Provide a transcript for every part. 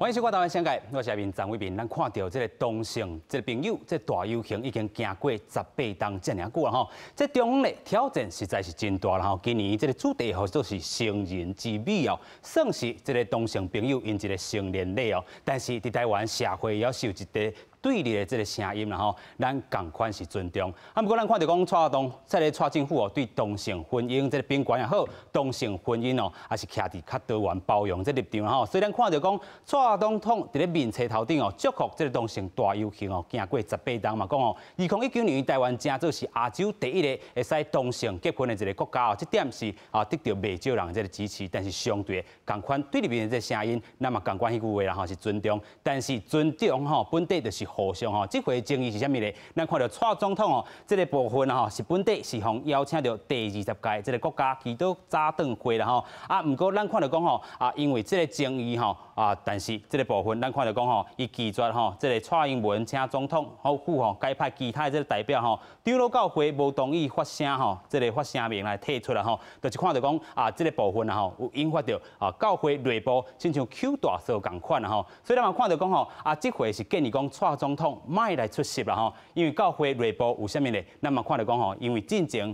歡迎收看《台灣聲界》，我是阿明張偉民。咱看著這个同性這个朋友，這個大遊行已經行過十八冬遮爾久啦吼。這中央咧挑戰實在是真大啦吼。今年這个主題號做是成人之美哦，算是這个同性朋友𪜶一个成年禮哦。但是佇台灣社會也是有一個對立的這个聲音啦吼，咱仝款是尊重。啊，毋過咱看著講蔡東這个蔡政府哦，對同性婚姻這个平權也好，同性婚姻哦，也是徛佇較多元包容這立場吼。所以咱看著講蔡總統佇咧面冊頭頂哦，祝福這个同性大遊行哦，行過十八冬嘛，講哦，2019年台灣成做是亞洲第一个會使同性結婚的一个國家哦，這點是啊得著袂少人這个支持，但是相對仝款對立面的這个聲音，咱嘛仝款彼句話啦吼，是尊重，但是尊重吼本底就是互相吼，這回爭議是啥物咧？咱看著蔡總統哦，這个部分吼是本底是予邀請著第二十屆這个國家祈禱早頓會啦吼，啊，毋過咱看著講吼啊，因為這个爭議吼啊，但是這个部分咱看著講吼，伊拒絕吼這个蔡英文請總統府吼改派其他的這個代表吼，長老教會無同意發聲吼，這个發聲明來退出啦吼，就是看著講啊，這个部分啊吼有引發著啊教會內部親像搝大嫂仝款啦吼，所以咱嘛看著講吼啊，這回是建議講蔡總統莫來出席啦吼，因為教會內部有啥物咧？咱嘛看著講吼，因為進前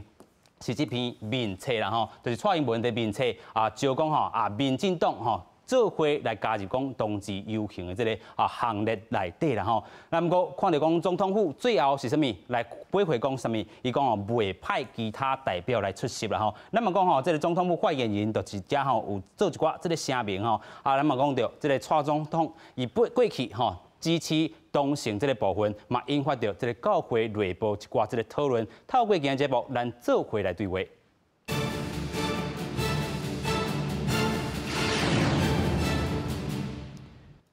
是這篇面冊啦吼，就是蔡英文的面冊啊，招講吼啊，民進黨吼做伙來加入講同志遊行的這个啊行列內底啦吼。那毋過看著講總統府最後是啥物來回回講啥物？伊講吼袂派其他代表來出席啦吼。咱嘛講吼，這个總統府發言人就是遮吼有做一寡這个聲明吼。啊，咱嘛講著這个蔡總統伊過過去吼支持同性這个部分，嘛引發著這个教會內部一寡這个討論。透過今日節目，咱做伙來對話。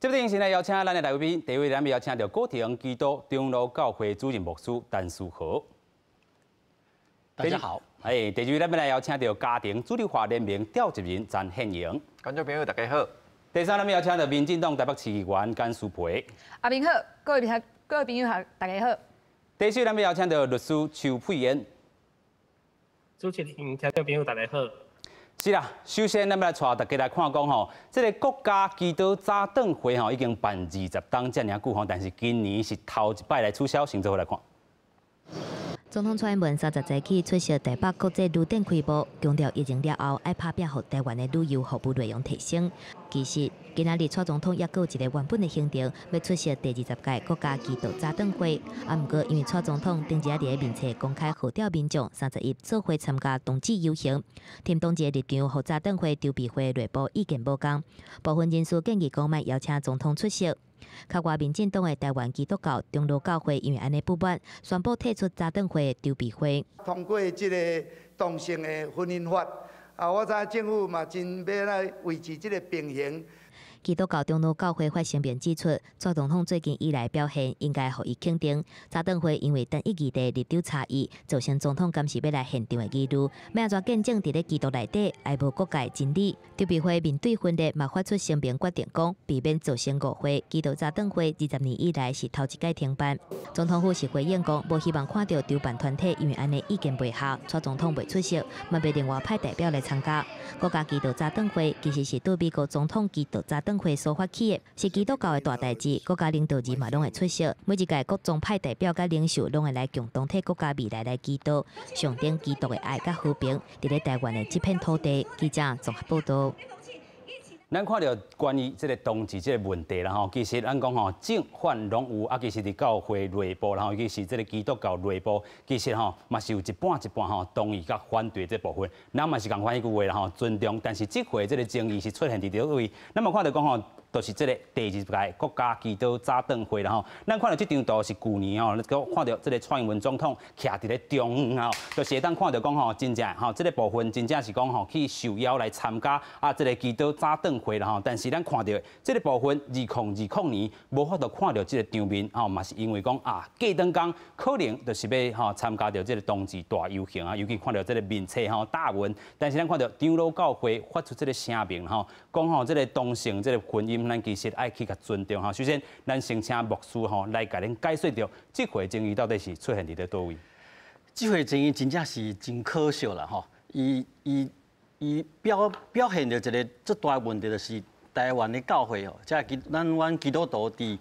這邊先來邀請咱的來賓，第一位咱要邀請著高庭基督長老教會主任牧師陳書豪。大家好。哎，第二位咱要來邀請著家庭主流化聯盟召集人陳憲榮。觀眾朋友大家好。第三，咱要邀請著民進黨台北市議員簡舒培。阿明好，各位朋友好，大家好。第四，咱要邀請著律師邱沛燕。主持人、聽眾朋友大家好。是啦，首先咱欲來帶大家來看講吼，這个國家祈禱早頓會吼已經辦20冬遮爾久吼，但是今年是頭一擺來取消，先做伙來看。總統蔡英文30早起出席台北國際旅展開幕，強調疫情了後愛拍拚，予台灣的旅遊服務內容提升。其實，今仔日蔡總統猶閣有一个原本的行程，欲出席第二十屆國家祈禱早頓會。啊，毋過因為蔡總統頂一日佇咧面冊公開號召民眾31做伙參加同志遊行，挺同志的立場，予早頓會籌備會內部意見無仝，部分人士建議講莫邀請總統出席。較外民進黨的台灣基督教長老教會因為按呢不滿，宣布退出早頓會的籌備會。通過這个同性的婚姻法，啊，我知影政府嘛真欲來維持這个平衡。基督教長老教會發聲明指出，蔡總統最近以來表現應該予伊肯定。早頓會因為單一議題立場差異，造成總統敢是欲來現場的疑慮，欲按怎見證佇咧基督內底愛無國界真理？籌備會面對分裂，嘛發出聲明決定講，避免造成誤會。祈禱早頓會20年以來是頭一擺停辦。總統府是回應講，無希望看著籌辦團體因為按呢意見袂合，蔡總統袂出席，嘛袂另外派代表來參加。國家祈禱早頓會其實是對美國總統祈禱早頓會所發起的，是基督教的大代誌，國家領導人嘛攏會出席。每一屆各宗派代表佮領袖攏會來共同替國家未來來祈禱，象徵基督的愛佮和平。佇咧台灣的這片土地，記者綜合報導。咱看著關於這个同志這个問題啦吼，其實咱講吼正反攏有啊，其實佇教會內部啦吼，尤其是這个基督教內部，其實吼嘛是有一半一半吼同意佮反對這部分。咱嘛是仝款彼句話啦吼，尊重。但是這回這个爭議是出現佇佗位？咱嘛看著講吼，就是這个第二十屆國家祈禱早頓會啦吼。咱看著這張圖是舊年吼，看著這个蔡英文總統徛佇咧中央吼，就是會當看著講吼，真正吼這个部分真正是講吼去受邀來參加啊這个祈禱早頓會啦吼。但是咱看著這个部分，2020年無法度看著這个場面吼，嘛是因為講啊，過轉工可能就是欲吼參加著這个同志大遊行啊，尤其看著這个面冊吼大文，但是咱看著長老教會發出這个聲明吼，講吼這个同性這个婚姻，咱其實愛去共尊重吼。首先，咱先請牧師吼來共恁解說著，這回爭議到底是出現佇咧佗位？這回爭議真正是真可惜啦吼，伊表現著一个足大的問題，就是台灣的教會吼，這咱阮基督徒佇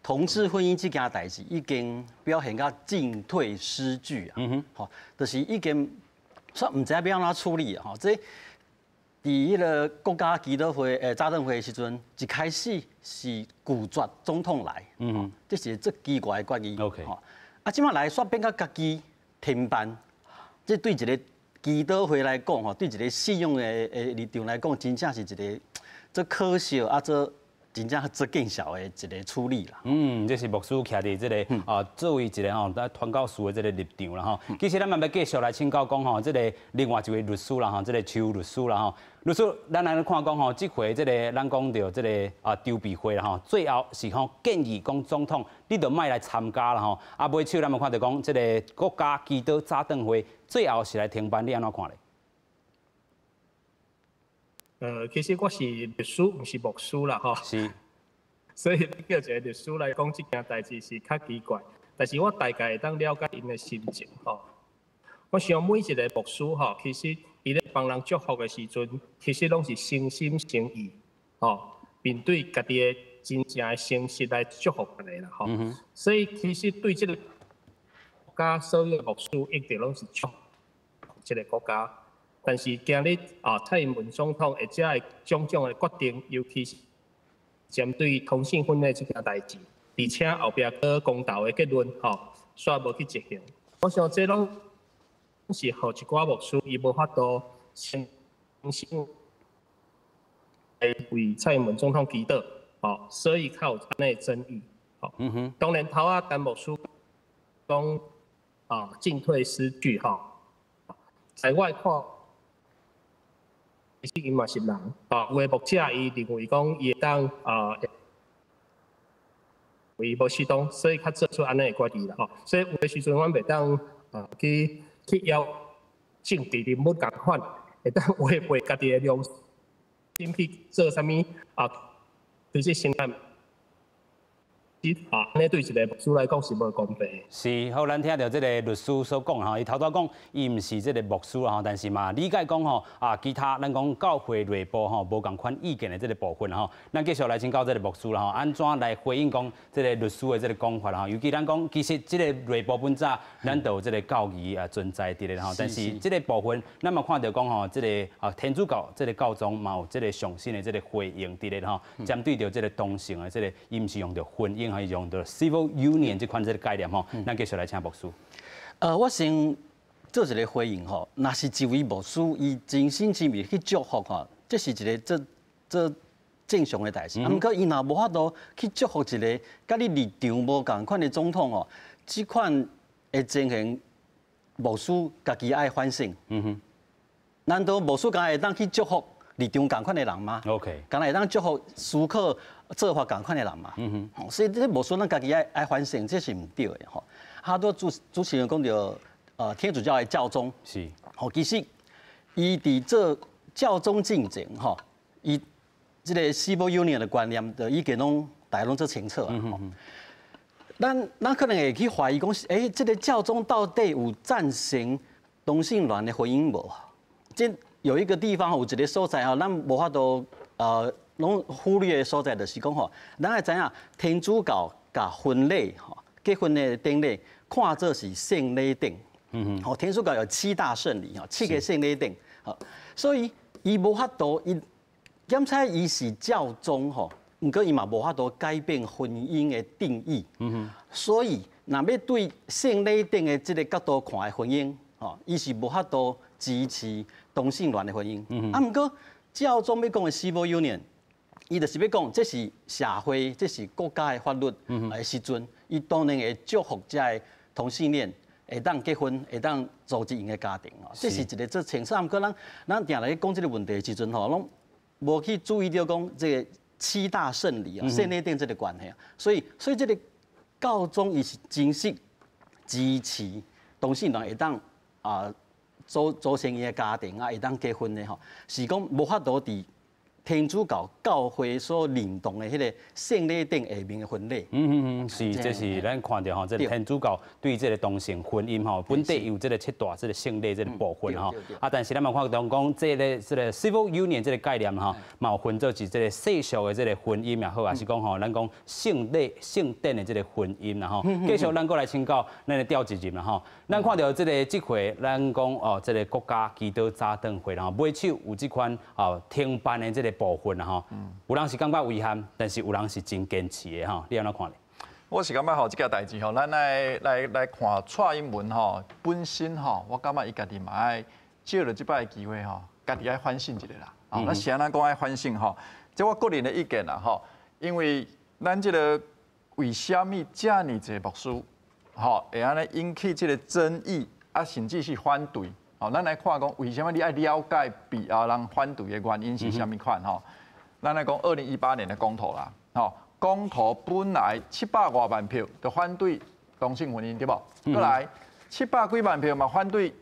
同志婚姻這件代誌已經表現甲進退失據啊。吼，就是已經煞毋知影欲按怎處理啊。吼，這佇彼个國家祈禱會早禱會的時陣，一開始是拒絕總統來，這是足奇怪的決議。 吼，啊，這擺來煞變甲家己停辦，這對一个祈禱會來講，吼，對一个信仰的立場來講，真正是一个足可惜啊，足真正足見笑的一个處理啦。嗯，這是牧師徛佇這个啊，作為一个吼，咱傳教士的這个立場啦吼。其實咱嘛欲繼續來請教講吼，這个另外一位律師啦吼，這个邱律師啦吼。律師，咱來看講吼，這回這个咱講著這个啊籌備會啦吼，最後是吼建議講總統，你著莫來參加啦吼。啊，尾手咱嘛看著講，這个國家祈禱早禱會最後是來停辦，你按怎看咧？其實我是律師，毋是牧師啦，吼。所以叫一个律師來講這件代誌是較奇怪，但是我大概會當了解𪜶的心情，吼。我想每一个牧師，吼，其實伊咧幫人祝福的時陣，其實攏是誠心誠意，吼，面對家己的真正的誠實來祝福別个啦，吼。所以其實對這个國家所有的牧師一定攏是祝福這个國家。但是今日啊，蔡英文總統會遮的種種的決定，尤其是針對同性婚的這件代誌，而且後壁閣公投的結論，吼，煞無去執行。我想這攏是予一寡牧師伊無法度誠心來為蔡英文總統祈禱，吼，所以較有按呢的爭議。吼，當然頭仔陳牧師講啊，進退失據，吼，在我看，其實伊嘛是人，啊，有的牧者伊認為講伊會當啊，為無適當，所以較做出按呢的決議啦，吼。所以有的時陣，阮袂當啊去要政治人物仝款，會當違背家己的良心去做啥物啊？其實現在。啊，按呢對一个牧師來講是無公平。是，好，咱聽著這个律師所講吼，伊頭拄仔講，伊毋是這个牧師吼，但是嘛理解講吼，啊，其他咱講教會內部吼無仝款意見的這个部分吼，咱繼續來請教這个牧師啦吼，按怎來回應講這个律師的這个講法吼？尤其咱講，其實這个內部本早咱都有這个教義啊存在佇咧吼，但是這个部分咱嘛看著講吼，這个啊天主教這个教宗嘛有這个上新的這个回應佇咧吼，針對著這个同性的這个，伊毋是用著婚姻，還是用著 civil union 這款這个概念吼，咱繼續來請牧師。我先做一个回應吼，若是一位牧師，伊真心誠意去祝福吼，這是一个足足正常的代誌。啊，毋過伊若無法度去祝福一个佮你立場無仝款的總統吼，這款的情形，牧師家己愛反省。難道牧師敢會當去祝福立場仝款的人嗎敢若會當祝福思考做法仝款的人嗎？所以這牧師咱家己愛反省，這是毋對的吼。啊，拄主持人講著，天主教的教宗吼，其實伊佇做教宗進前吼，伊這个 civil union 的觀念，就已經攏大家攏足清楚啊。咱可能會去懷疑講，欸，這个教宗到底有贊成同性戀的婚姻無？這有一個地方有一个所在吼，咱無法度攏忽略的所在，就是講吼，咱愛知影天主教共婚禮吼，結婚的典禮看做是聖禮典。吼，天主教有七大聖禮吼，七个聖禮典。吼，所以伊無法度，伊檢查伊是教宗吼，毋過伊嘛無法度改變婚姻的定義。所以若欲對聖禮典的這个角度看的婚姻，吼，伊是無法度支持同性戀的婚姻。啊，毋過教宗欲講的 civil union，伊就是欲講這是社會，這是國家的法律的時陣，伊當然會祝福這个同性戀會當結婚，會當組織𪜶的家庭哦。這是一个足清楚。毋過咱定來講這个問題的時陣吼，攏無去注意著講這个七大聖禮啊，聖禮典這个關係啊。所以這个教宗伊是真實支持同性戀會當啊組成伊的家庭啊，會當結婚的吼，是講無法度佇天主教教會所認同的彼个聖禮頂下面的婚禮。嗯嗯嗯，是，這是咱看著吼，這个天主教對這个同性婚姻吼，本底有這个七大這个聖禮這个部分吼。啊，但是咱嘛看著講，這个 civil union 這个概念吼，嘛有分做是這个世俗的這个婚姻也好，還是講吼，咱講聖禮聖典的這个婚姻啦吼。繼續咱閣來請教咱的趙主任啦吼。咱看著這个這回，咱講哦，這个國家祈禱早禱會，然後尾手有這款哦停辦的這个部分啦吼，有人是感覺遺憾，但是有人是真堅持的吼，你按怎看咧？我是感覺吼，這件代誌吼，咱來看蔡英文吼本身吼，我感覺伊家己嘛愛藉著這擺的機會吼，家己愛反省一下啦。哦，咱是按怎講愛反省吼？這我個人的意見啦吼，因為咱這个為啥物遮爾濟牧師吼會按呢引起這个爭議啊，甚至是反對？吼，咱來看講，為啥物你愛了解背後人反對的原因是啥物款吼？咱來講2018年的公投啦，吼，公投本來700外萬票就反對同性婚姻，對無？閣來700幾萬票嘛反對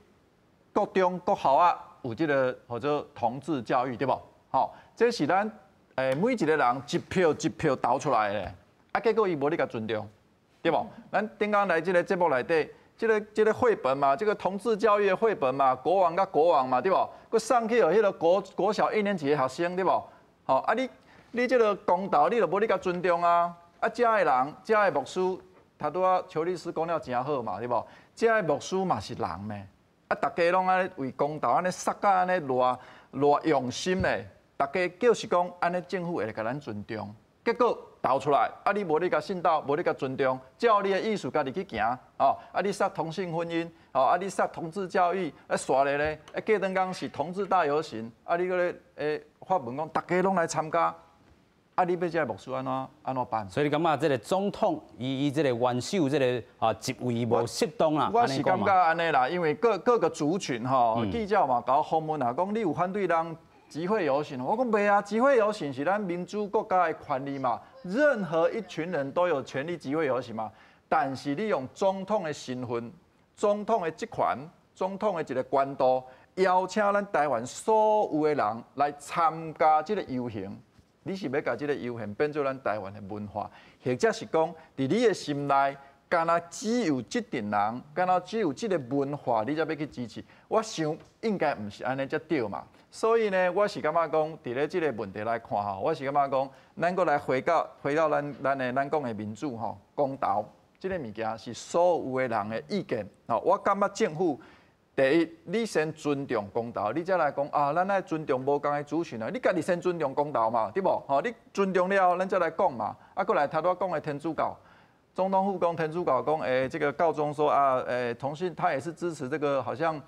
國中國校啊有這个或者同志教育，對無？吼，這是咱每一个人一票一票投出來的，啊，結果伊無咧共尊重，對無？咱頂工來這个節目內底。這个繪本嘛，這个同志教育的繪本嘛，國王佮國王嘛，對無？閣送去予彼个國小一年級的學生，對無？吼啊你這个公投，你就無咧共尊重啊！啊，遮的人，遮的牧師，頭拄仔邱律師講了誠好嘛，對無？遮的牧師嘛是人呢，啊，逐家攏按呢為公投按呢殺甲按呢偌偌用心的，逐家就是講按呢政府會共咱尊重，結果投出來，啊！你無咧共信道，無咧共尊重，照你的意思家己去行，哦！啊！你殺同性婚姻，哦！啊！你殺同志教育，啊！煞咧咧，啊！過兩工是同志大遊行，啊！你閣咧發文講，逐家攏來參加，啊！你欲這个牧師按怎按怎辦？所以你感覺這个總統伊這个元首這个職位無適當啦？我是感覺按呢啦，因為各個族群吼，記者嘛共我訪問啊，講你有反對人集會遊行？我講袂啊，集會遊行是咱民主國家的權利嘛。任何一群人都有權利集會遊行嘛，但是你用總統的身份、總統的職權、總統的一个權度，邀請咱台灣所有的人來參加這个遊行，你是欲共這个遊行變做咱台灣的文化，或者是講佇你的心內，敢若只有這陣人，敢若只有這个文化，你才欲去支持？我想應該毋是按呢才對嘛。所以呢，我是感覺講，佇咧這个問題來看吼，我是感覺講，咱閣來回到咱講的民主吼，公投這个物件是所有的人的意見吼。我感覺政府第一，你先尊重公投，你才來講啊，咱愛尊重無仝的族群啊。你家己先尊重公投嘛，對無？吼，你尊重了後，咱才來講嘛。啊，閣來頭拄仔講的天主教，總統府講天主教講，這个教宗說啊，同性他也是支持這个，好像。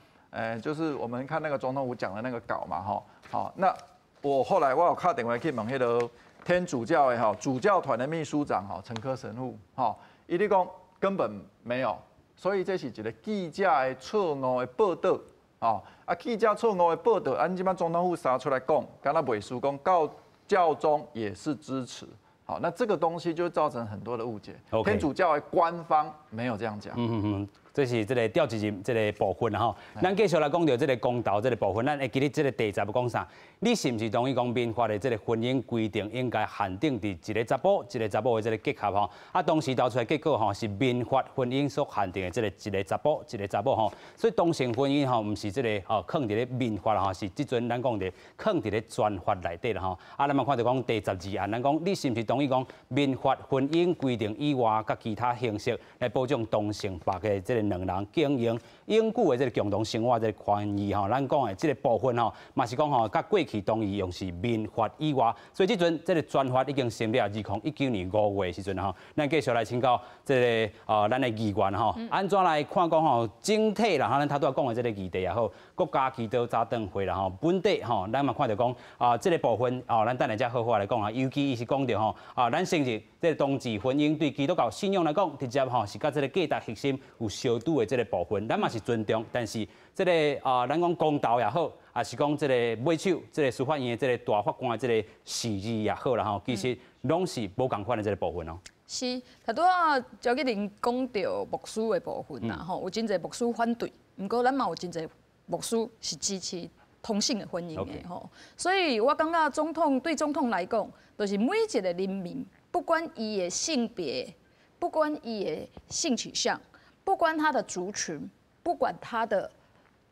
就是我們看那個總統府講的那個稿嘛，吼，好，那我後來我有敲電話去問彼个天主教的吼主教團的秘書長吼陳科神父，吼，伊咧講根本沒有，所以這是一个記者的錯誤的報導，吼，啊記者錯誤的報導，啊，這擺總統府殺出來講，敢若袂輸講教宗也是支持。好，那這個東西就造成很多的誤解。天主教的官方沒有這樣講。這是這个趙主任這个部分吼。咱繼續來講著這个公投這个部分，咱會記得這个第十講啥？你是毋是同意講民法的這个婚姻規定應該限定佇一个查埔一个查某的這个結合吼？啊，當時投出來結果吼是民法婚姻所限定的這个一个查埔一个查某吼，所以同性婚姻吼毋是這个吼囥佇咧民法吼，是這陣咱講的囥佇咧專法內底啦吼。啊，咱嘛看著講第十二案，咱講你是毋是同意講民法婚姻規定以外，佮其他形式來保障同性別的這个兩人經營永久的這个共同生活這个權益吼？咱講的這个部分吼，嘛是講吼，佮過去同意用是民法以外，所以這陣這个專法已經成立2019年5月的時陣吼，咱繼續來請教這个咱的議員吼，按怎來看講吼整體啦，咱頭拄仔講的這个議題也好，國家祈禱早禱會啦吼，本底吼，咱嘛看著講啊，這个部分哦，咱等下才好好來講啊，尤其伊是講著吼啊，咱承認這个同志婚姻對基督教信仰來講，直接吼是佮這个價值核心有相拄的這个部分，咱嘛是尊重，但是這个啊，咱講公投也好，抑是講這个尾手這个司法院的這个大法官的這个釋字也好啦吼，其實攏是無仝款的這个部分哦。是，頭拄仔趙吉林講著牧師的部分啦，吼，有真濟牧師反對，毋過咱嘛有真濟牧師是支持。同性的婚姻的吼。所以我感覺總統對總統來講，就是每一個人民，不管伊的性別，不管伊的性取向，不管他的族群，不管他的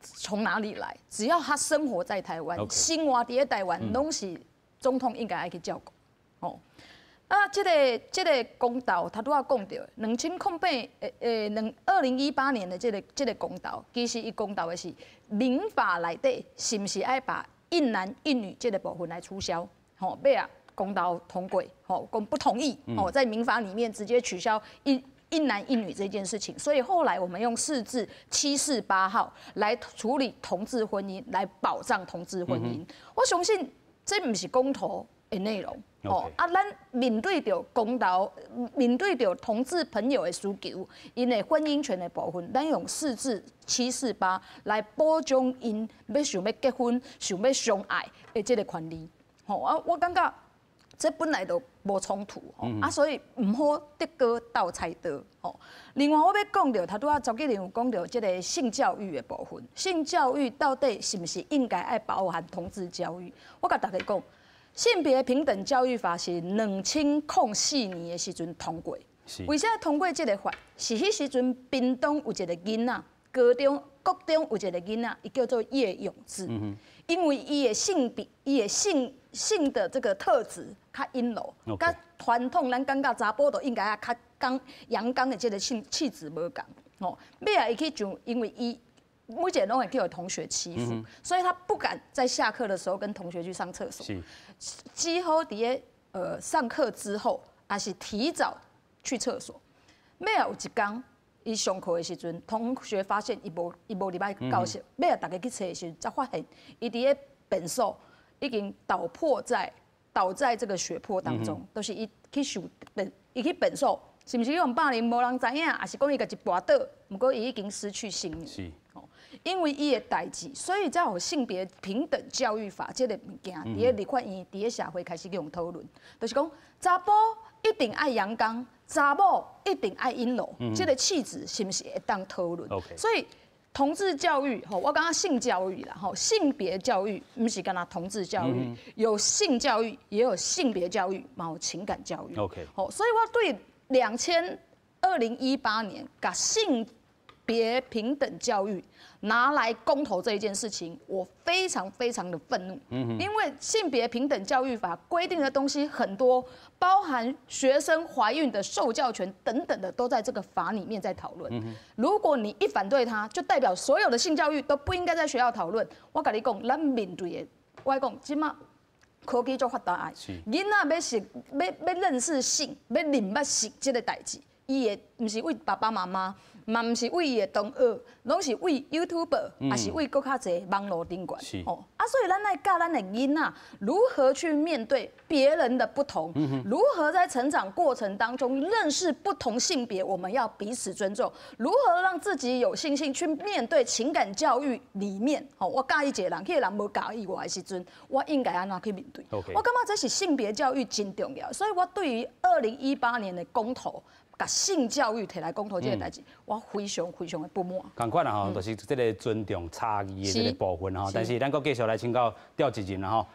從哪裡來，只要他生活在台灣，生活佇咧台灣，攏是總統應該愛去照顧。吼，啊，這個公投，頭拄仔講著，2008，2018年的這個公投，其實伊公投的是民法內底是毋是愛把一男一女這個部分來取消？吼，尾仔公投通過，吼，講不同意，吼，在民法裡面直接取消一男一女這件事情，所以後來我們用釋字748號來處理同志婚姻，來保障同志婚姻。我相信這毋是公投的內容，哦，啊，咱面對著公投，面對著同志朋友的需求，𪜶的婚姻權的部分，咱用釋字七四八來保障𪜶欲想欲結婚、想欲相愛的這個權利。吼，啊，我感覺這本來就無衝突，啊，所以毋好竹篙鬥菜刀。吼，另外我欲講著，頭拄仔周吉玲有講著這個性教育的部分，性教育到底是毋是應該愛包含同志教育？我共大家講，性別平等教育法是2004年的時陣通過。為啥通過這個法？是彼時陣屏東有一個囡仔，高中、國中有一個囡仔，伊叫做葉永志。因為伊的性別、伊的性的這個特質較陰柔，佮傳統咱感覺查埔就應該較剛陽剛的這個性氣質無仝。吼，尾仔伊去上，因為伊每一個攏會去予同學欺負，所以他不敢在下課的時候跟同學去上廁所。只好佇咧上課之後，抑是提早去廁所。尾仔有一工，伊上課的時陣，同學發現伊無入來教室，尾仔逐家去揣的時陣，才發現伊佇咧便所已經倒在這個血泊當中，都是伊去受便，伊去便所，是毋是予人霸凌，無人知影，抑是講伊家己跋倒，毋過伊已經失去性命。因為伊的代誌，所以才有性別平等教育法這個物件，佇咧立法院，佇咧社會開始用討論，就是講查埔一定愛陽剛，查某一定愛陰柔，這個氣質是毋是會當討論？所以同志教育，吼，我感覺性教育啦，吼，性別教育毋是干焦同志教育，有性教育，也有性別教育，嘛有情感教育。 吼，所以我對2018年共性別平等教育拿來公投這一件事情，我非常非常的憤怒。因為性別平等教育法規定的東西很多，包含學生懷孕的受教權等等的，都在這個法裡面在討論。如果你一反對它，就代表所有的性教育都不應該在學校討論。我共你講，咱面對的，我講這馬科技足發達的，囡仔欲識欲欲認識性，欲認捌性這個代誌，伊會毋是為爸爸媽媽，嘛毋是為伊的同學，攏是為 YouTuber，抑是為閣較濟網路頂懸。哦，啊，所以咱愛教咱的囡仔如何去面對別人的不同，如何在成長過程當中認識不同性別，我們要彼此尊重。如何讓自己有信心去面對情感教育裡面，吼，我佮意一個人，彼個人無佮意我的時陣，我應該按怎去面對？我感覺這是性別教育真重要，所以我對於2018年的公投，共性教育提來公投這個代誌，我非常非常的不滿。仝款啦吼，就是這個尊重差異的這個部分吼。但是咱閣繼續來請教趙主任啦吼。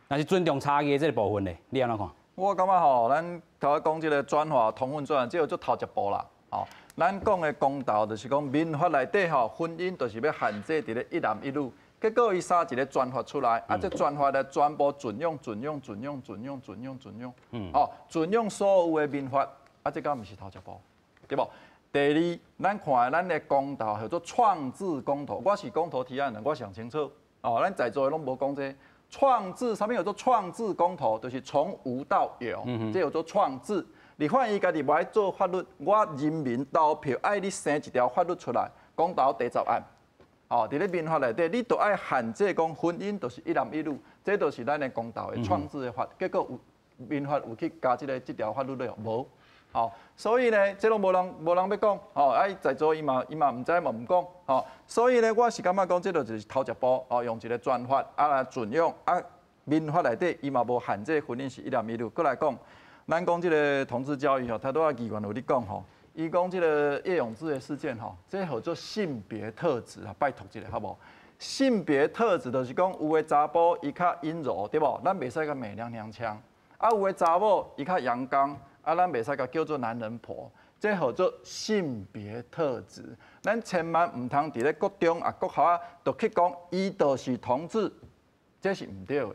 若是尊重差異的這個部分咧，你按怎看？我感覺吼，咱頭仔講這個轉化同婚轉，這叫做頭一步啦。吼，咱講的公投就是講民法內底吼，婚姻就是欲限制佇咧一男一女。結果伊生一個專法出來，啊，這專法咧全部準用、準用、準用、準用、準用、準用，哦，準用所有的民法，啊，這敢毋是頭一步，對無？第二，咱看咱的公投叫做創制公投，我是公投提案人，我上清楚。哦，咱在座的攏無講這創制，啥物叫做創制公投？就是從無到有，這叫做創制。立法院家己無愛做法律，我人民投票愛你生一條法律出來，公投第10案。哦，佇咧民法內底，你都愛限制講婚姻就是一男一女，這就是咱的公投的創制的法。結果有民法有去加這個這條法律咧無？哦，所以呢，這攏無人欲講，哦，啊，在座伊嘛毋知嘛毋講，哦，所以呢，我是感覺講，這就是頭一步，哦，用一個專法啊來準用，啊，民法內底伊嘛無限制婚姻是一男一女。閣來講，咱講這個同志教育吼，頭拄仔議員有咧講吼。伊講這個葉永志的事件吼，這號做性別特質啊，拜託一下好無？性别特质就是讲，有的查埔伊较阴柔，对無？咱袂使共罵娘娘腔。啊，有的查某伊較陽剛，啊，咱袂使共叫做男人婆。這號做性別特質。咱千萬毋通佇咧國中啊、國校啊，就去講伊就是同志，這是毋對的。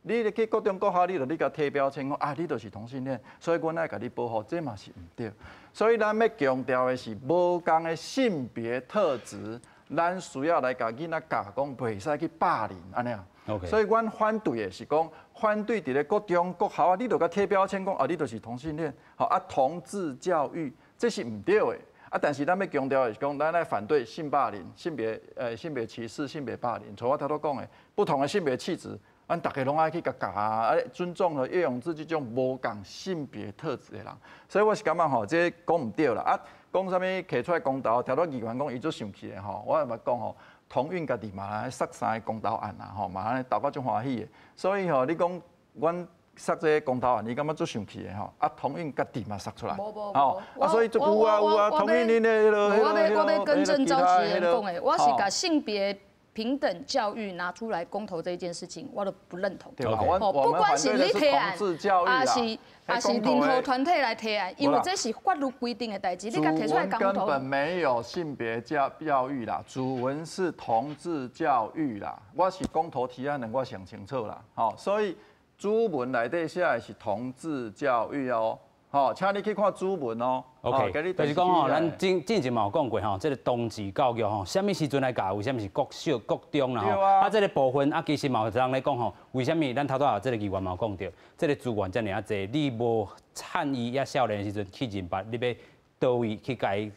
你咧去國中國校，你就你共貼標籤講啊，你就是同性戀，所以阮愛共你保護，這嘛是毋對。所以咱欲強調的是無仝的性別特質，咱需要來共囡仔教講，袂使去霸凌按呢啊。所以阮反對的是講，反對佇咧國中國校啊，你就共貼標籤講啊，你就是同性戀，吼啊，同志教育，這是毋對的。啊，但是咱欲強調的是講，咱愛反對性霸凌、性別歧視、性別霸凌。像我頭拄講的，不同的性別氣質，咱逐家攏愛去共教啊，啊，尊重了葉永志這種無仝性別特質的人。所以我是感覺吼，這講毋對啦。啊，講啥物提出來公投，頭拄議員講伊足生氣的吼，我嘛講吼，同運家己嘛來殺三个公投案啦吼，嘛按呢投甲足歡喜的。所以吼，你講阮殺這个公投案，你感覺足生氣的吼？啊，同運家己嘛殺出來，吼，啊，所以就有啊有啊，同運恁的彼个，我欲更正召集人講的，我是共性別平等教育拿出來公投這一件事情，我都不認同。哦，不管是你提案，抑是任何團體來提案，因為這是法律規定的代誌，你共提出來公投。根本沒有性別教育啦，主文是同志教育啦。我是公投提案人，我上清楚啦。吼，所以主文內底寫的是同志教育哦。吼，請你去看主文哦。 OK，就是講吼，咱之前嘛有講過吼，這个同志教育吼，啥物時陣來教？為啥物是國小、國中啦吼？啊，這个部分啊，其實嘛有人咧講吼，為啥物咱頭拄仔這个議員嘛有講著，這个資源遮爾仔濟，你無趁伊猶少年的時陣去認捌，你欲佗位去共伊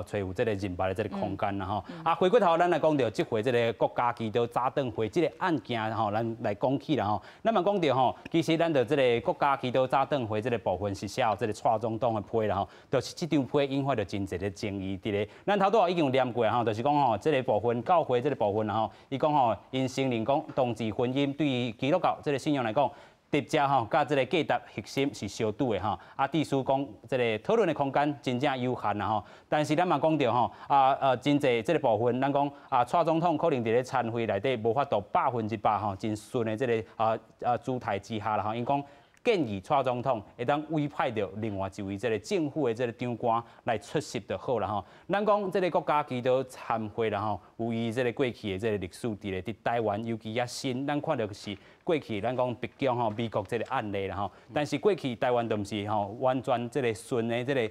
揣有這个認捌的這个空間啦吼。啊，回過頭咱來講著，這回這个國家祈禱早頓會這个案件吼，咱來講起啦吼。咱嘛講著吼，其實咱著這个國家祈禱早頓會這个部分是寫予這个蔡總統的批啦吼，就是這張批引發著真濟的爭議佇咧。咱頭拄仔已經有念過吼，就是講吼，這个部分教會這个部分啦吼，伊講吼，𪜶承認講同志婚姻對於基督教這个信仰來講，直接吼，佮這个價值核心是相拄的吼。啊，致使講這个討論的空間真正有限啦吼。但是咱嘛講著吼，啊真濟這个部分，咱講啊，蔡總統可能佇咧參會內底無法度100%吼，真順的這个姿態之下啦吼。𪜶講建議蔡總統會當委派著另外一位這个政府的這个長官來出席就好啦吼。咱講這个國家祈禱餐會啦吼，有伊這个過去的這个歷史佇咧，佇台灣尤其猶新，咱看著是過去咱講北京吼美國這个案例啦吼。但是過去台灣都毋是吼完全這个順的這个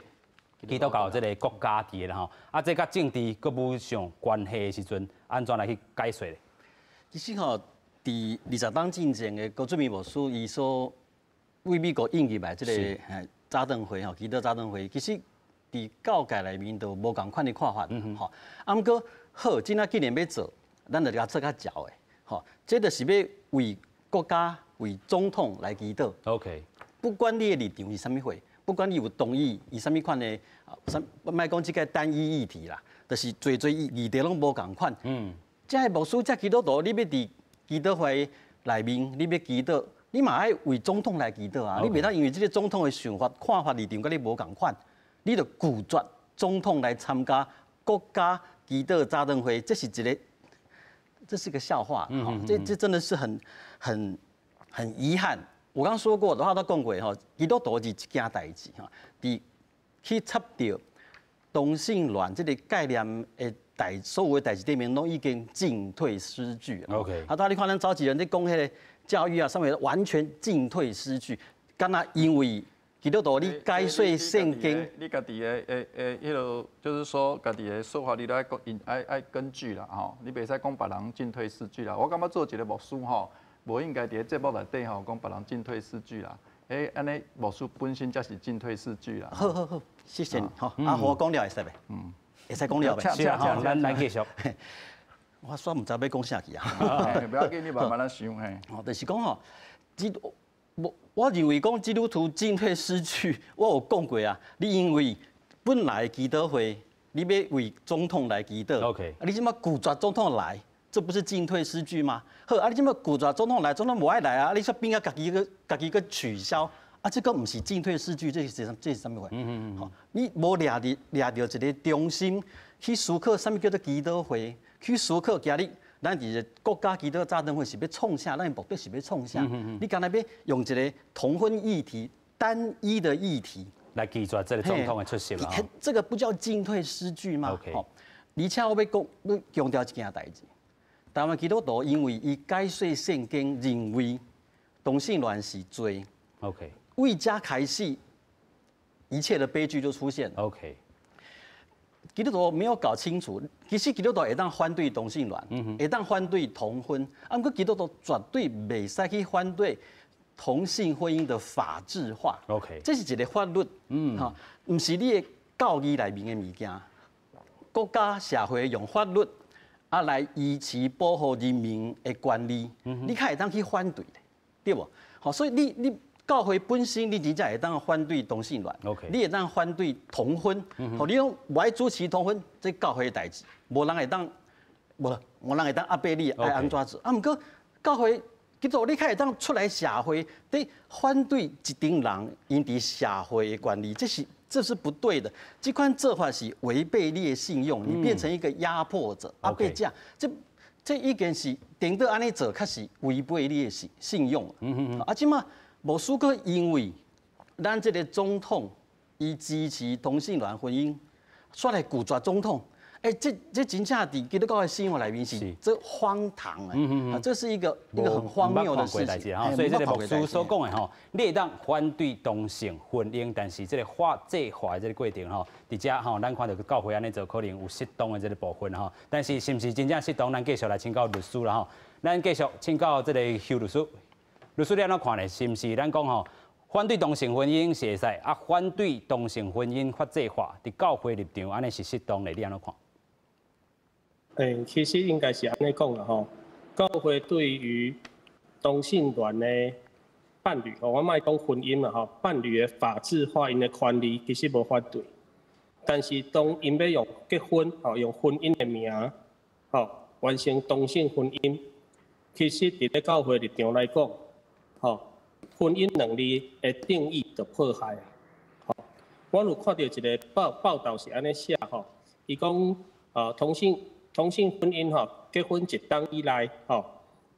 基督教這个國家佇的啦吼。啊，這佮政治閣無上關係的時陣，按怎來去解說咧？其實吼，佇20冬進前的高俊明牧師，伊所為美國引入來這个早頓會吼，祈禱早頓會，其實佇教界內面都無仝款的看法，吼。啊，毋過好，這仔既然欲做，咱就共做較棹的，吼。這就是欲為國家、為總統來祈禱。 不管你的立場是啥物貨，不管你有同意伊啥物款的，啥莫講這个單一議題啦，就是濟濟議題攏無仝款。這个牧師、這基督徒，你欲佇祈禱會內面，你欲祈禱，你嘛愛為總統來祈禱啊！你袂當因為這个總統的想法、看法、立場佮你無仝款，你就拒絕總統來參加國家祈禱早頓會，這是一个，這是個笑話。這真的是很遺憾。我剛說過的話都講過吼，基督徒是一件代誌吼，佇去插著同性戀這个概念的代，所有的代誌頂面，攏已經進退失據。 啊，當你看咱召集人咧講彼个教育啊，啥物完全進退失據，敢若因為基督徒你解說聖經，你家己的彼个，就是說家己的說法，你都愛愛根據啦吼，你袂使講別人進退失據啦。我感覺做一个牧師吼，無應該佇咧節目內底吼講別人進退失據啦。欸，按呢牧師本身才是進退失據啦。好好好，謝謝你。好，啊，我講了會使袂？嗯，會使講了袂？是啊，好，咱來繼續。我煞毋知欲講啥去啊。不要緊，你慢慢來想嘿。哦，就是講吼，我認為講基督徒進退失據，我有講過啊。你因為本來祈禱會，你欲為總統來祈禱啊，你這馬拒絕總統來，這不是進退失據嗎？好，啊，你這馬拒絕總統來，總統無愛來啊，你煞變啊，家己閣取消，啊，這個毋是進退失據，這是啥物貨？吼，你無掠著一個中心去思考，啥物叫做祈禱會？去思考今日咱佇國家基督教早轉會是欲創啥？咱的目的是欲創啥？你敢若欲用一个同婚議題，單一的議題來拒絕這個總統的出席啦。這個不叫進退失據嗎？而且我欲講，欲強調一件代誌。台灣基督徒因為伊解說聖經，認為同性戀是罪。 為這開始，一切的悲劇就出現了。 基督徒沒有搞清楚，其實基督徒會當反對同性戀，會當反對同婚，啊，毋過基督徒絕對袂使去反對同性婚姻的法制化。 這是一個法律，哈，毋是你的教義內面的物件。國家社會用法律啊來維持保護人民的權利，你較會當去反對的，對無？好，所以你教會本身，你真正會當反對同性戀，你會當反對同婚，好，你講無愛支持同婚，這教會的代誌，無人會當，無人會當壓迫你愛按怎做。啊，毋過教會基督徒你較會當出來社會，佇反對一陣人𪜶佇社會的權利，這是不對的。這款做法是違背你的信用，你變成一個壓迫者、壓迫者。這已經是顛倒按呢做，確實違背你的信用。啊，這馬牧師閣因為咱這個總統伊支持同性戀婚姻，煞來拒絕總統。欸，這真正佇基督教的信仰內面是這荒唐啊！這是一個很荒謬的事情。所以這個牧師所講的吼，你會當反對同性婚姻，但是這個法制化的這個過程吼，佇遮吼，咱看著教會按呢做，可能有適當的這個部分吼。但是是毋是真正適當？咱繼續來請教律師啦吼。咱繼續請教這個邱律師，律師你按怎看呢？是毋是咱講吼，反對同性婚姻是會使，啊，反對同性婚姻法制化，佇教會立場按呢是適當的？你按怎看？欸，其實應該是按呢講啦吼，教會對於同性戀的伴侶，我莫講婚姻啦吼，伴侶的法制化𪜶的權利其實無反對，但是當𪜶欲用結婚，吼，用婚姻的名，吼，完成同性婚姻，其實佇咧教會立場來講，吼，婚姻兩字的定義就破壞啊！吼，我有看著一個報道是按呢寫吼，伊講同性婚姻吼，結婚一冬以內吼，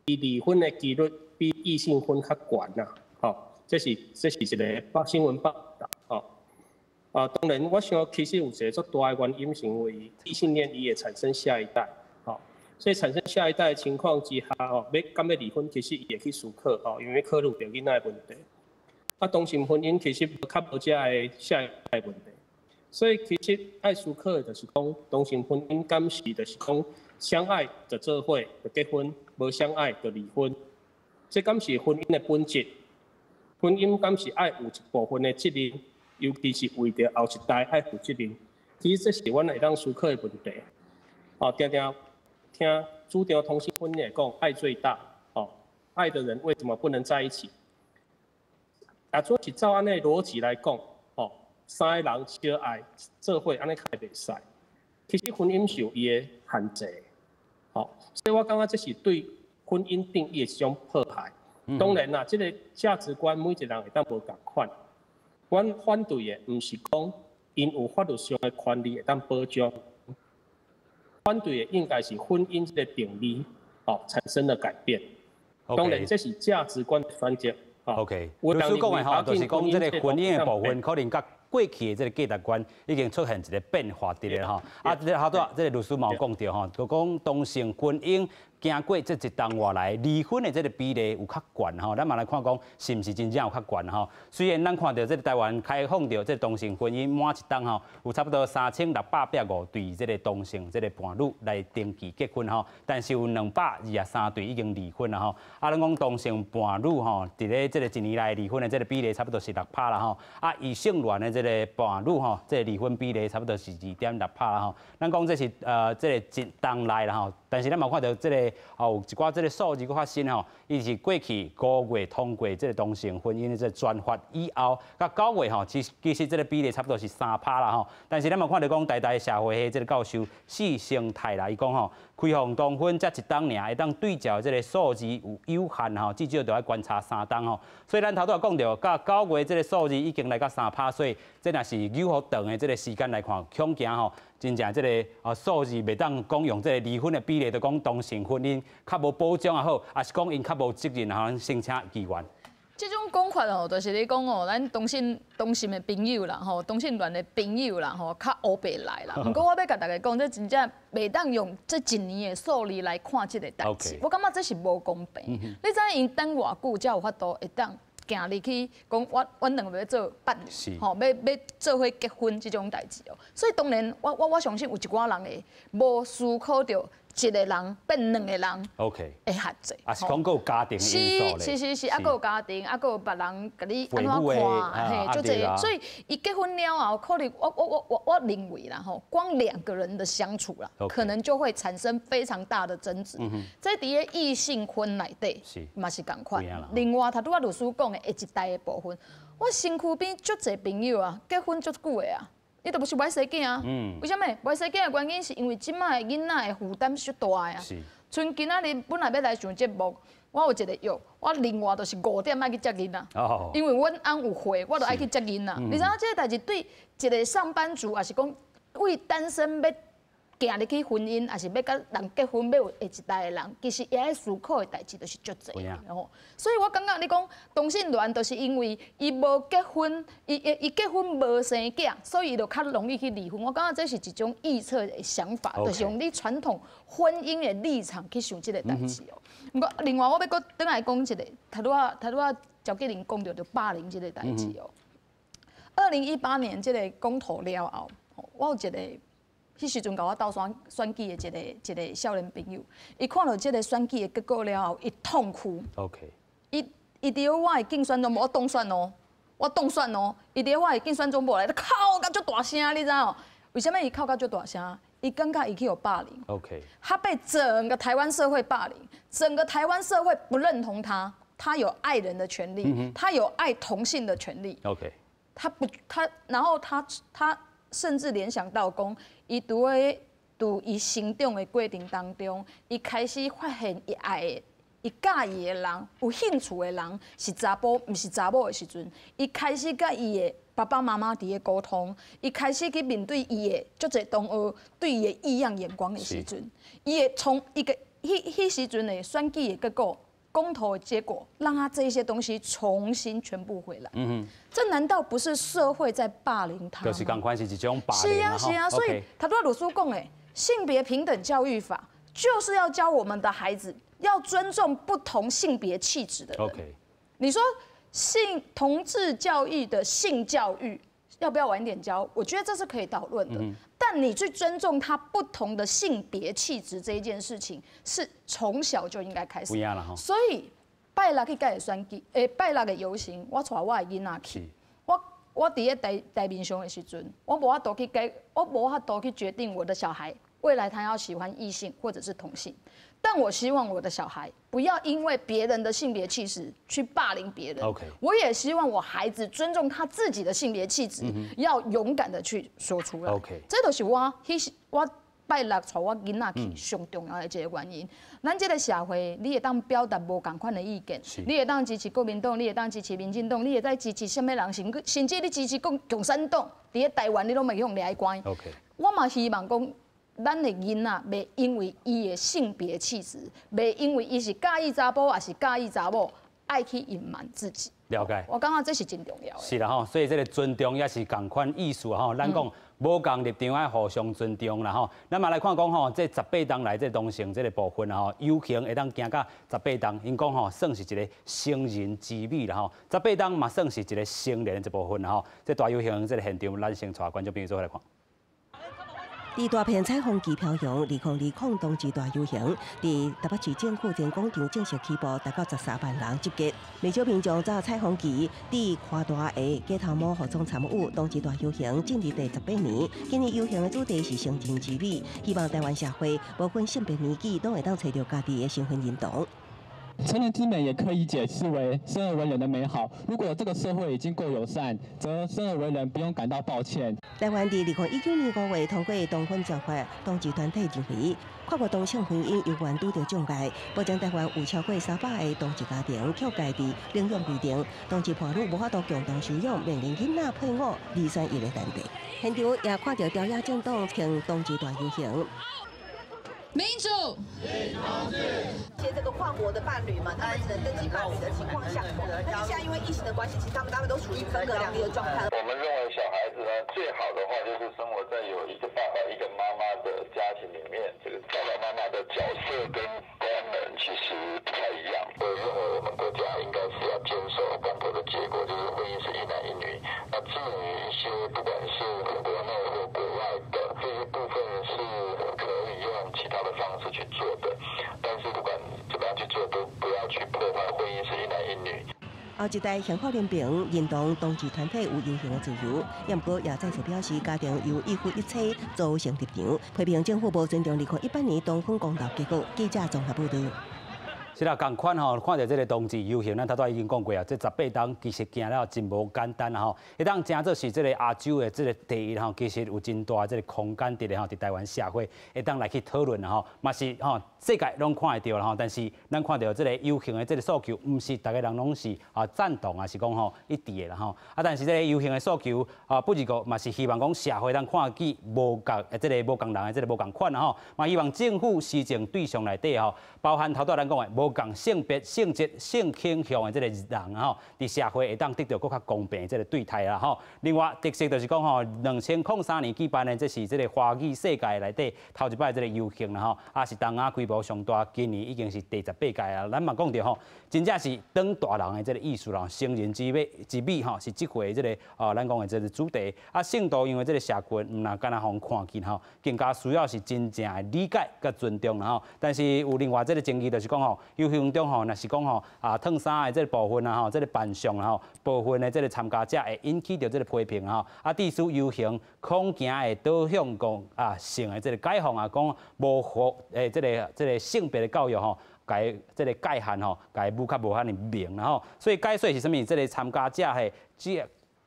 伊離婚的幾率比異性婚較懸啦，吼，這是一個報新聞報道吼。啊，當然我想其實有一個足大的原因是因為異性戀伊會產生下一代，吼，所以產生下一代的情況之下吼，欲敢欲離婚，其實伊會去思考吼，因為考慮著囡仔的問題。啊，同性婚姻其實較無這个下一代問題，所以其實愛思考的就是講，同性婚姻敢是就是講相愛就做伙就結婚，無相愛就離婚，這敢是婚姻的本質？婚姻敢是愛有一部分的責任，尤其是為著後一代愛負責任？其實這是阮會當思考的問題。哦，定定聽主張同性婚姻的講，愛最大。哦，愛的人為什麼不能在一起？啊，主是照按呢邏輯來講，吼，三个人相愛做伙，按呢較會袂使。其實婚姻是有伊的限制，吼，所以我感覺這是對婚姻定義的一種破壞。當然啦，這個價值觀每一個人會當無仝款。阮反對的毋是講𪜶有法律上的權利會當保障，反對的應該是婚姻這個定義，吼，產生了改變。當然，這是價值觀的選擇。 OK，律師講的吼，就是講這個婚姻的部分，可能佮過去的這個價值觀已經出現一個變化佇咧吼。啊，這個頭拄這個律師嘛有講著吼，就講同性婚姻經過這一冬外來離婚的這個比例有較懸吼。咱嘛來看講是毋是真正有較懸吼。雖然咱看著這個台灣開放著這個同性婚姻滿一冬吼，有差不多3685對這個同性這個伴侶來登記結婚吼，但是有223對已經離婚啦吼。啊，咱講同性伴侶吼，佇咧這個一年內離婚的這個比例差不多是6趴啦吼。啊，異性戀的這個伴侶吼，這個離婚比例差不多是2.6趴啦吼。咱講這是這個一冬內啦吼，但是咱嘛看著這個哦，有一寡這個數字閣較新吼，伊是過去5月通過這個同性婚姻的這個專法以後，佮9月吼，其實這個比例差不多是3趴啦吼。但是咱嘛看著講，台大社會系這個教授施生泰啦，伊講吼，開放同婚才一冬爾，會當對照這個數字有有限吼，至少著愛觀察3冬吼。所以咱頭拄仔講著，佮9月這個數字已經來到3趴，所以這若是有予長的這個時間來看，恐驚吼，真正這个數字袂當講用這个離婚的比例，就講同性婚姻較無保障也好，抑是講𪜶較無責任，吼，先請議員。這種講法哦，就是咧講哦，咱同性的朋友啦，吼，同性戀的朋友啦，吼，較烏白來啦。毋過我欲共大家講，這真正袂當用這一年的數字來看這个代誌。我感覺這是無公平。你知影𪜶等偌久才有法度會當行入去講，阮兩個欲做伴侶，吼，欲做伙結婚這種代誌哦。所以當然，我相信有一寡人會無思考著一個人變兩個人的限制。啊，是講閣有家庭的因素咧。是是是，啊，閣有家庭，啊，閣有別人共你按怎看，嘿，就這。所以伊結婚了後，可能我認為啦，吼，光兩個人的相處啦，可能就會產生非常大的爭執。這佇咧異性婚內底，嘛是仝款。另外，頭拄仔律師講的下一代的部分，我身軀邊足濟朋友啊，結婚足久的啊。伊就毋是無愛生囝啊？為啥物？無愛生囝的原因是因為這擺的囡仔的負擔傷大啊。像今仔日本來欲來上節目，我有一個約，我另外就是5點愛去接囡仔。因為阮翁有會，我就愛去接囡仔。你知影這个代誌對一個上班族，抑是講為單身欲行入去婚姻，抑是欲佮人結婚，欲有下一代的人，其實伊愛思考的代誌就是足濟。吼，所以我感覺你講同性戀，就是因為伊無結婚，伊結婚無生囝，所以伊就較容易去離婚。我感覺這是一種臆測的想法，就是用你傳統婚姻的立場去想這个代誌哦。毋過另外我欲閣轉來講一个，頭拄仔趙吉玲講著著霸凌這个代誌哦。2018年這个公投了後，我有一個。彼時陣共我鬥選舉的一個少年朋友，伊看著這个選舉的結果了後，伊痛哭。 伊佇我的競選總部，我當選哦，我當選哦。伊佇我的競選總部內底哭甲足大聲，你知無？為啥物伊哭甲足大聲？伊感覺伊去予霸凌。 他被整個台灣社會霸凌，整個台灣社會不認同他，他有愛人的權利，他有愛同性的權利。 他不，他然後他甚至聯想到講，伊佇咧佇伊成長的過程當中，伊開始發現伊愛的、伊佮意的人、有興趣的人是查埔，毋是查某的時陣，伊開始佮伊的爸爸媽媽佇咧溝通，伊開始去面對伊的足濟同學對伊的異樣眼光的時陣，伊會從一個彼時陣的選舉的結果、公投的結果，讓他這些東西重新全部回來。這難道不是社會在霸凌他嗎？就是仝款是一種霸凌。是啊是啊，所以頭拄仔律師講的性別平等教育法，就是要教我們的孩子要尊重不同性別氣質的人。 你說性同志教育的性教育要不要晚點教？我覺得這是可以討論的。但你去尊重他不同的性別氣質這一件事情，是從小就應該開始。所以拜六去蓋選舉，拜六的遊行，我帶我的囡仔去。我佇咧台面上的時陣，我無法度去改，我無法度去決定我的小孩未來他要喜歡異性或者是同性。但我希望我的小孩不要因為別人的性別氣質去霸凌別人。 我也希望我孩子尊重他自己的性別氣質，要勇敢的去說出來。 這就是我拜六帶我囡仔去上重要的一個原因。咱這個社會，你會當表達無仝款的意見，你會當支持國民黨，你會當支持民進黨，你會當支持啥物人，甚至你支持共產黨，佇咧台灣你攏袂予人掠關。 我嘛希望講，咱的囡仔袂因為伊的性別氣質，袂因為伊是佮意查埔抑是佮意查某，愛去隱瞞自己。了解。我感覺這是真重要的。是啦吼，所以這个尊重也是仝款意思吼。咱講無仝立場愛互相尊重啦吼。咱嘛來看講吼，這18冬來這同性這个部分吼，遊行會當行到十八冬，𪜶講吼算是一个成人之美啦吼。十八冬嘛算是一个成年的一部分啦吼。這大遊行這个現場，咱先帶觀眾朋友做伙來看。佇大片彩虹旗飄揚，2020同志大遊行，佇台北市政府前廣場正式起步，達到13萬人集結。袂少民眾紮彩虹旗，佇寬大的街頭帽護總參與同志大遊行，進入第18年。今年遊行的主題是成人之美，希望台灣社會無分性別年紀，攏會當揣著家己的身份認同。成人之美也可以解釋為生而為人的美好。如果這個社會已經夠友善，則生而為人不用感到抱歉。台灣佇2019年5月通過同婚條法，同志團體認為，跨國同性婚姻猶原拄著障礙。目前台灣有超過300个同志家庭卻家佇領養規定，同志伴侶無法度共同收養，面臨囡仔配偶二選一的難題。現場也看著朝野政黨慶同志大遊行。民主。些這個跨國的伴侶嘛，他們只能登記伴侶的情況下，但是現在因為疫情的關係，其實他們都處於分隔兩地的狀態。我們認為小孩子呢，最好的話就是生活在有一個爸爸一個媽媽的家庭裡面，這個爸爸媽媽的角色跟功能其實不太一樣。我認為我們國家應該是要堅守公投的結果，就是婚姻是一男一女。那至於一些不管是國內或國外的這些部分是可以用其他的方式去做的，但是不管怎麼樣去做，都不要去破壞婚姻是一男一女。後一代幸福聯盟認同同志團體有遊行的自由，也毋過也再次表示家庭由一夫一妻組成立場，批評政府無尊重2018年同婚公投結果。記者綜合報導。是啦，仝款吼，看著這个同志遊行，咱頭拄已經講過啊，這18冬其實行了真無簡單啦吼。會當成做是這个亞洲的這个第一吼，其實有真大這个空間佇咧吼，佇台灣社會會當來去討論啦吼，嘛是吼世界攏看會著啦吼。但是咱看著這个遊行的這个訴求，毋是逐个人攏是啊贊同，啊是講吼一致的啦吼。啊，但是這个遊行的訴求啊，不二個嘛是希望講社會當看見無仝這个無仝人的這个無仝款啦吼，嘛希望政府施政對象內底吼，包含頭拄咱講的無仝性別、性質、性傾向的這个人吼，佇社會會當得著閣較公平的這个對待啦吼。另外特色就是講吼，2003年舉辦的這是這个華語世界內底頭一擺這个遊行啦吼，啊是東亞規模上大，今年已經是第18屆啊。咱嘛講著吼，真正是當大人的這个意思啦，成人之美之美吼，是這回這个哦，咱講的這个主題。啊，性多樣的這个社群，毋若干焦予人看見吼，更加需要是真正的理解佮尊重啦吼。但是有另外這个爭議，就是講吼，遊行中吼，若是講吼啊，脫衫的這个部分啊吼，這个扮相吼，部分的這个參加者會引起著這个批評吼。啊，致使遊行恐驚會導向講啊性的這个解放啊，講無符誒這个性別的教育吼，共這个界限吼，共無較無遐爾明啦吼。所以解說是啥物？這个參加者係只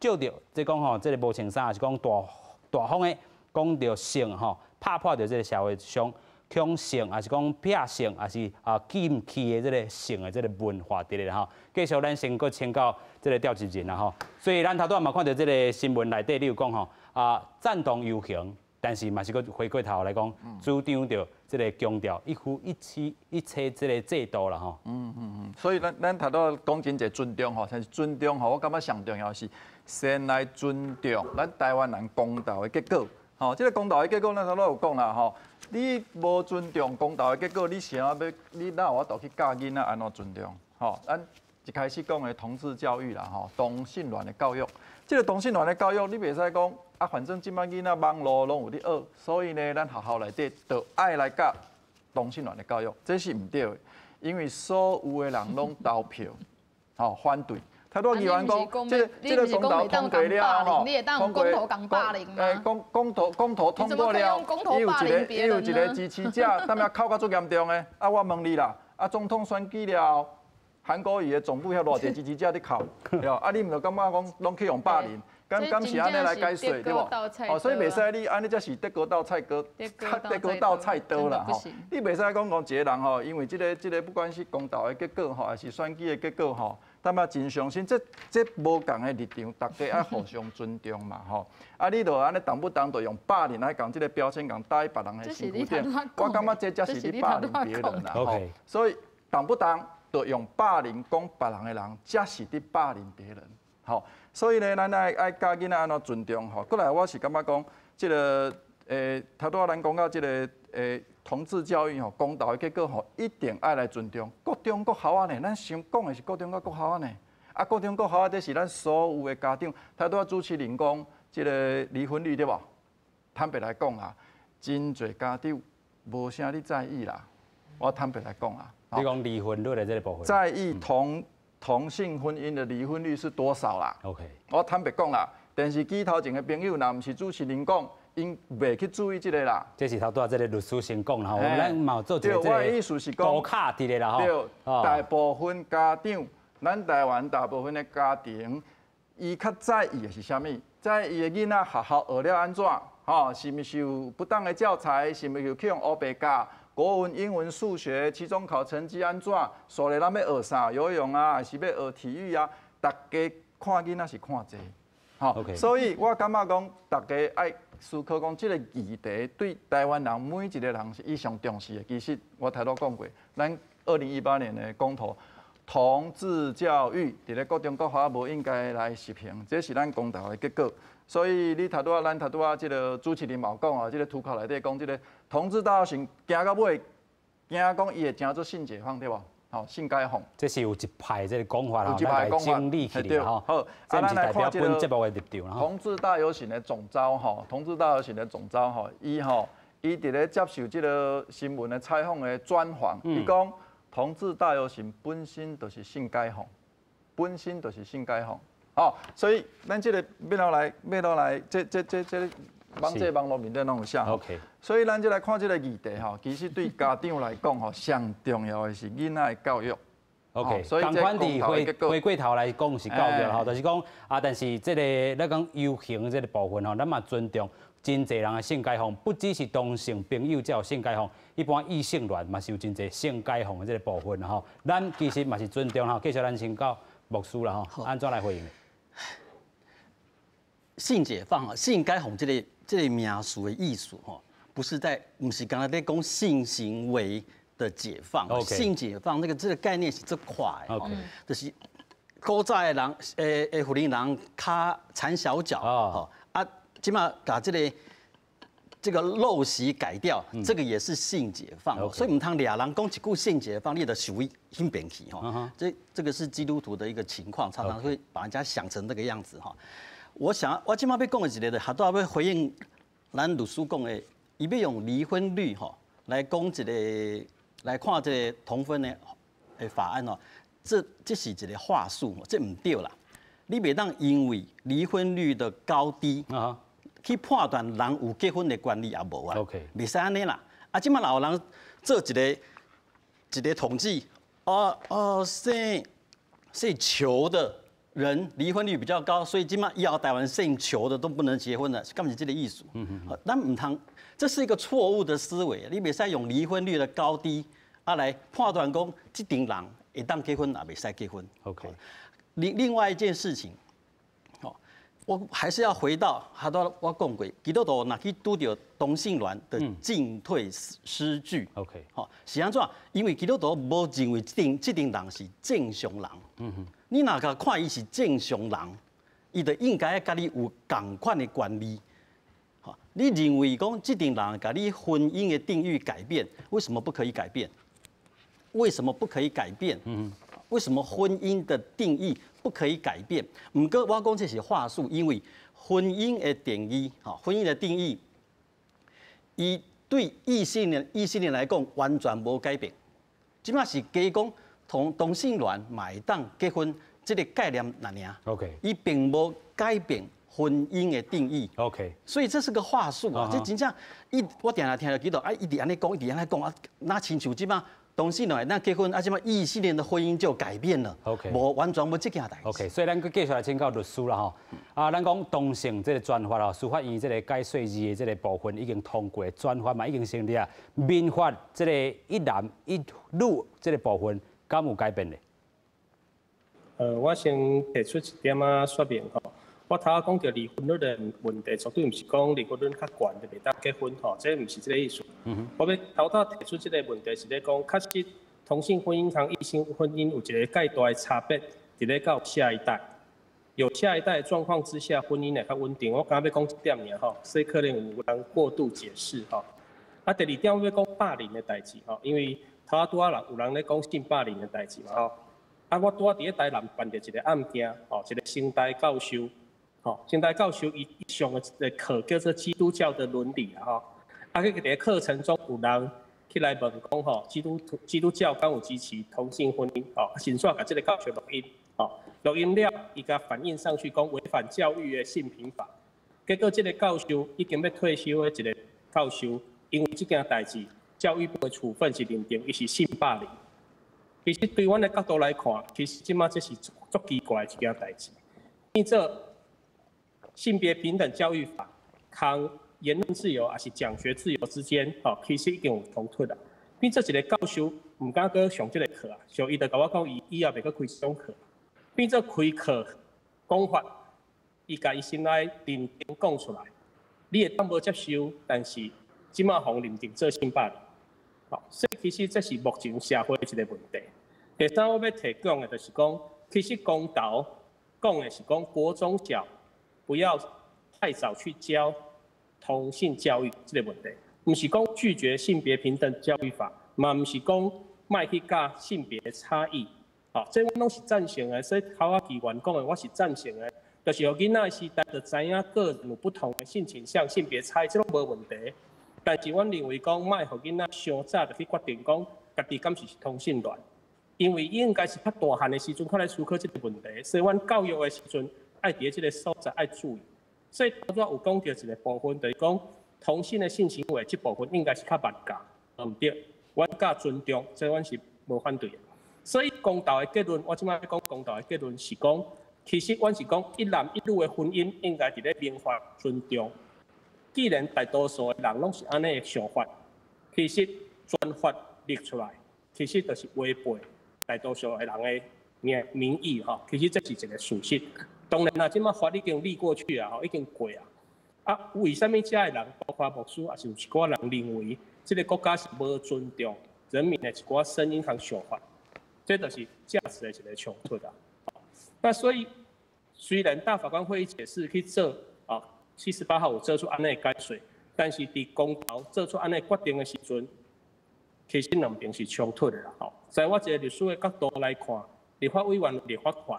照著這講吼，這个無穿衫，是講大大方的講著性吼，拍破著這个社會上恐性，抑是講癖性，抑是啊禁忌的這个性的這个文化佇咧吼。繼續咱先閣請教這个召集人啦吼。所以咱頭拄仔嘛看著這个新聞內底，你有講吼啊贊同遊行，但是嘛是閣回過頭來講，主張著這个強調一夫一妻一妻這个制度啦吼。所以咱頭拄講真濟尊重吼，但是尊重吼，我感覺上重要是先來尊重咱台灣人公投的結果。吼，這个公投的結果，咱頭拄有講啦吼。你無尊重公投的結果，你是按怎欲？你哪有法度去教囡仔按怎尊重？吼，咱一開始講的同志教育啦，吼，同性戀的教育，這个同性戀的教育，你袂使講啊，反正這擺囡仔網路攏有佇學，所以呢，咱學校內底就愛來教同性戀的教育，這是毋對的，因為所有的人攏投票，吼，反對。太多議員講，這个公投通過了吼，通過公投霸凌欸，公投通過了，伊有一个支持者，踮遐哭甲足嚴重的。啊，我問你啦，啊，總統選舉了，韓國瑜的總部遐偌濟支持者佇哭，對啊，你毋著感覺講攏去予霸凌？敢是按呢來解說對無？哦，所以袂使你按呢才是得國鬥菜刀，得國鬥菜刀啦吼。你袂使講一个人吼，因為這个不管是公投的結果吼，還是選舉的結果吼，踮遐真傷心。這無仝的立場，大家愛互相尊重嘛吼。啊，你著按呢動不動就用霸凌來共這个標籤共搭佇別人的身軀頂，我感覺這才是你霸凌別人啦吼。所以動不動就用霸凌講別人的人，才是佇霸凌別人。吼，所以呢，咱愛教囡仔按怎尊重吼。過來，我是感覺講，這个頭拄仔咱講到這个同志教育吼，公投的結果吼，一定愛來尊重。國中國校仔呢，咱想講的是國中佮國校仔呢。啊，國中國校仔這是咱所有的家長。頭拄仔主持人講，這个離婚率對無？坦白來講啊，真濟家長無啥咧在意啦。我坦白來講啊，你講離婚率的這个部分，在意同性婚姻的離婚率是多少啦我坦白講啦，電視機頭前的朋友，若毋是主持人講，𪜶袂去注意這个啦。這是頭拄仔這个律師先講啦吼，咱嘛有做一个對，我的意思是講，圖卡佇咧啦吼。對，大部分家長，咱台灣大部分的家庭，伊較在意的是啥物？在意的囡仔學校學了按怎？吼，是毋是有不當的教材？是毋是有去予烏白教？国文、英文、数学、期中考成绩按怎？数咧咱欲学啥？游泳啊，还是欲学体育啊？逐家看囡仔是看这，吼。所以我感觉讲，逐家爱思考讲，这个议题对台湾人每一个人是伊上重视的。其实我头拄讲过，咱2018年的公投，同志教育伫咧国中国小无应该来实行，这是咱公投的结果。所以你头拄仔，咱头拄仔这个主持人嘛有讲啊，这个图卡内底讲这个同志大游行行到尾，惊讲伊会成做性解放对无？吼，性解放。这是有一派这个讲法有一派讲法，整理起来吼。好，这毋是代表本节目的立场。同志大游行的总召吼，同志大游行的总召吼，伊吼，伊伫咧接受这个新闻的采访的专访，伊讲同志大游行本身就是性解放，本身就是性解放。哦，所以咱这个欲落来，欲落来，这这这这网这网路面顶拢有写。 所以咱就来看这个议题吼，其实对家长来讲吼，上重要的是囡仔的教育。 OK，仝款伫回回过头来讲是教育吼，就是讲啊，但是这个咱讲游行这个部分吼，咱嘛尊重真济人的性解放，不只是同性朋友才有性解放，一般异性恋嘛是有真济性解放的这个部分吼。咱其实嘛是尊重吼，继续咱请教牧师啦吼，按怎来回应？性解放啊，性解放这个名词的意思吼，不是在，毋是干焦咧讲性行为的解放。 性解放这个概念是足宽的，就是古早的人，诶妇人人跤缠小脚，吼啊，这马共这个陋习改掉，这个也是性解放。所以毋通掠人讲一句性解放，你就想彼边去吼。这个是基督徒的一个情况，常常会把人家想成这个样子哈。我想，我这马欲讲的一个，还都欲回应咱律师讲的，伊欲用离婚率吼来讲一个，来看这个同婚的法案哦，这是一个话术，这毋对啦。你袂当因为离婚率的高低啊，去判断人有结婚的权利抑无啊。 袂使按呢啦。啊，这马若有人做一个统计，哦哦，姓姓裘的人离婚率比较高，所以这马以后台湾姓裘的都不能结婚了，敢是这个意思？咱毋通，这是一个错误的思维。你袂使用离婚率的高低啊来判断讲这阵人会当结婚抑袂使结婚。 另外一件事情，哦，我还是要回到哈多我讲过，基督徒若去拄著同性恋的进退失据。 好，是按怎？因为基督徒无认为这阵人是正常人。你若共看伊是正常人，伊就应该佮你有仝款的权利。好，你认为讲这阵人共你婚姻的定义改变，为什么不可以改变？为什么不可以改变？为什么婚姻的定义不可以改变？毋过我讲这是话术，因为婚姻的定义，哈，婚姻的定义，伊对异性恋来讲完全无改变。这马是加讲同性恋嘛会当结婚这个概念尔。 伊并无改变婚姻的定义。 所以这是个话术啊，这真正伊我定定听著记得啊，一直按呢讲，一直按呢讲啊，若亲像这马同性恋那结婚，啊，这马异性恋的婚姻就改变了。 无完全无这件代志。 OK，所以咱阁继续来请教律师啦吼。啊，咱讲同性这个专法哦，司法院这个解说字的这个部分已经通过，专法嘛已经成立啊。民法这个一男一女这个部分，敢有改变咧？我先提出一点仔说明吼。我头仔讲著离婚率的问题，绝对毋是讲离婚率较悬就袂当结婚吼，这毋是这个意思。我欲头拄提出这个问题是咧讲，确实同性婚姻佮异性婚姻有一个介大的差别，伫咧教下一代。有下一代的状况之下，婚姻会较稳定。我敢欲讲这点尔吼，所以可能有人过度解释吼。啊，第二点我欲讲霸凌的代志吼，因为头仔拄仔人有人咧讲性霸凌的代志嘛吼。啊，我拄仔伫咧台南办著一个案件，吼，一个成大教授，吼，成大教授伊上的一个课叫做基督教的伦理啊吼。啊，去伫咧课程中有人起来问讲吼，基督教敢有支持同性婚姻？吼，先煞共这个教授录音，吼，录音了，伊共反映上去讲违反教育的性平法。结果这个教授已经欲退休的一个教授，因为这件代志，教育部的处分是认定伊是性霸凌。其实对阮的角度来看，其实这马这是足奇怪的一件代志。变做性别平等教育法，佮言论自由抑是讲学自由之间，吼，其实已经有冲突啦。變做一個教授毋敢閣上這個課啊，所以伊就共我講，伊以後袂閣開這種課。變做開課講法，伊共伊心內認定講出來，你會當無接受，但是這馬予認定做性霸凌。好，所以其實這是目前社會的一個問題。第三，我欲提講的就是講，其實公投講的是講國中小不要太早去教同性教育這個問題，毋是講拒絕性別平等教育法，嘛毋是講莫去教性別差異。好，這阮攏是贊成的。所以頭仔議員講的，我是贊成的。就是予囡仔時代就知影個人有不同的性傾向、性別差異，這攏無問題。但是阮認為講，莫予囡仔傷早就去決定講，家己敢是同性戀，因為應該是較大漢的時陣，較來思考這個問題。所以，阮教育的時陣，愛佇這個所在愛注意。所以，頭拄有講著一個部分，就是講同性的性行為這部分應該是較慢教，毋對。阮較尊重，這阮是無反對的。所以，公投的結論，我這擺講公投的結論是講，其實阮是講一男一女的婚姻應該佇咧民法尊重。既然大多數的人攏是按呢的想法，其實專法立出來，其實就是違背大多數的人的民意吼。其實這是一個事實。當然啦，這擺法已經立過去啊，已經過啊。啊，為啥物遮的人，包括牧師，抑是有一寡人認為，這個國家是無尊重人民的一寡聲音和想法，這就是價值的一個衝突啊。那所以，雖然大法官會議解釋去做啊，78號有做出按呢解釋，但是佇公投做出按呢決定的時陣，其實兩邊是衝突的啦。吼，在我一個律師的角度來看，立法委員有立法權，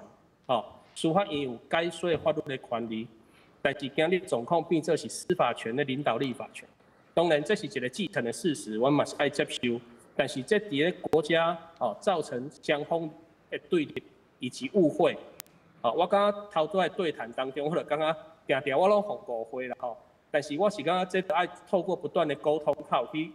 吼，司法院有解說法律的權利，但是今日狀況變做是司法權的領導立法權。當然，這是一個既成的事實，阮嘛是愛接受。但是這佇咧國家哦造成雙方的對立以及誤會。哦，我感覺頭拄仔對談當中，我就感覺定定我攏予誤會啦吼。但是我是感覺這愛透過不斷的溝通，較有去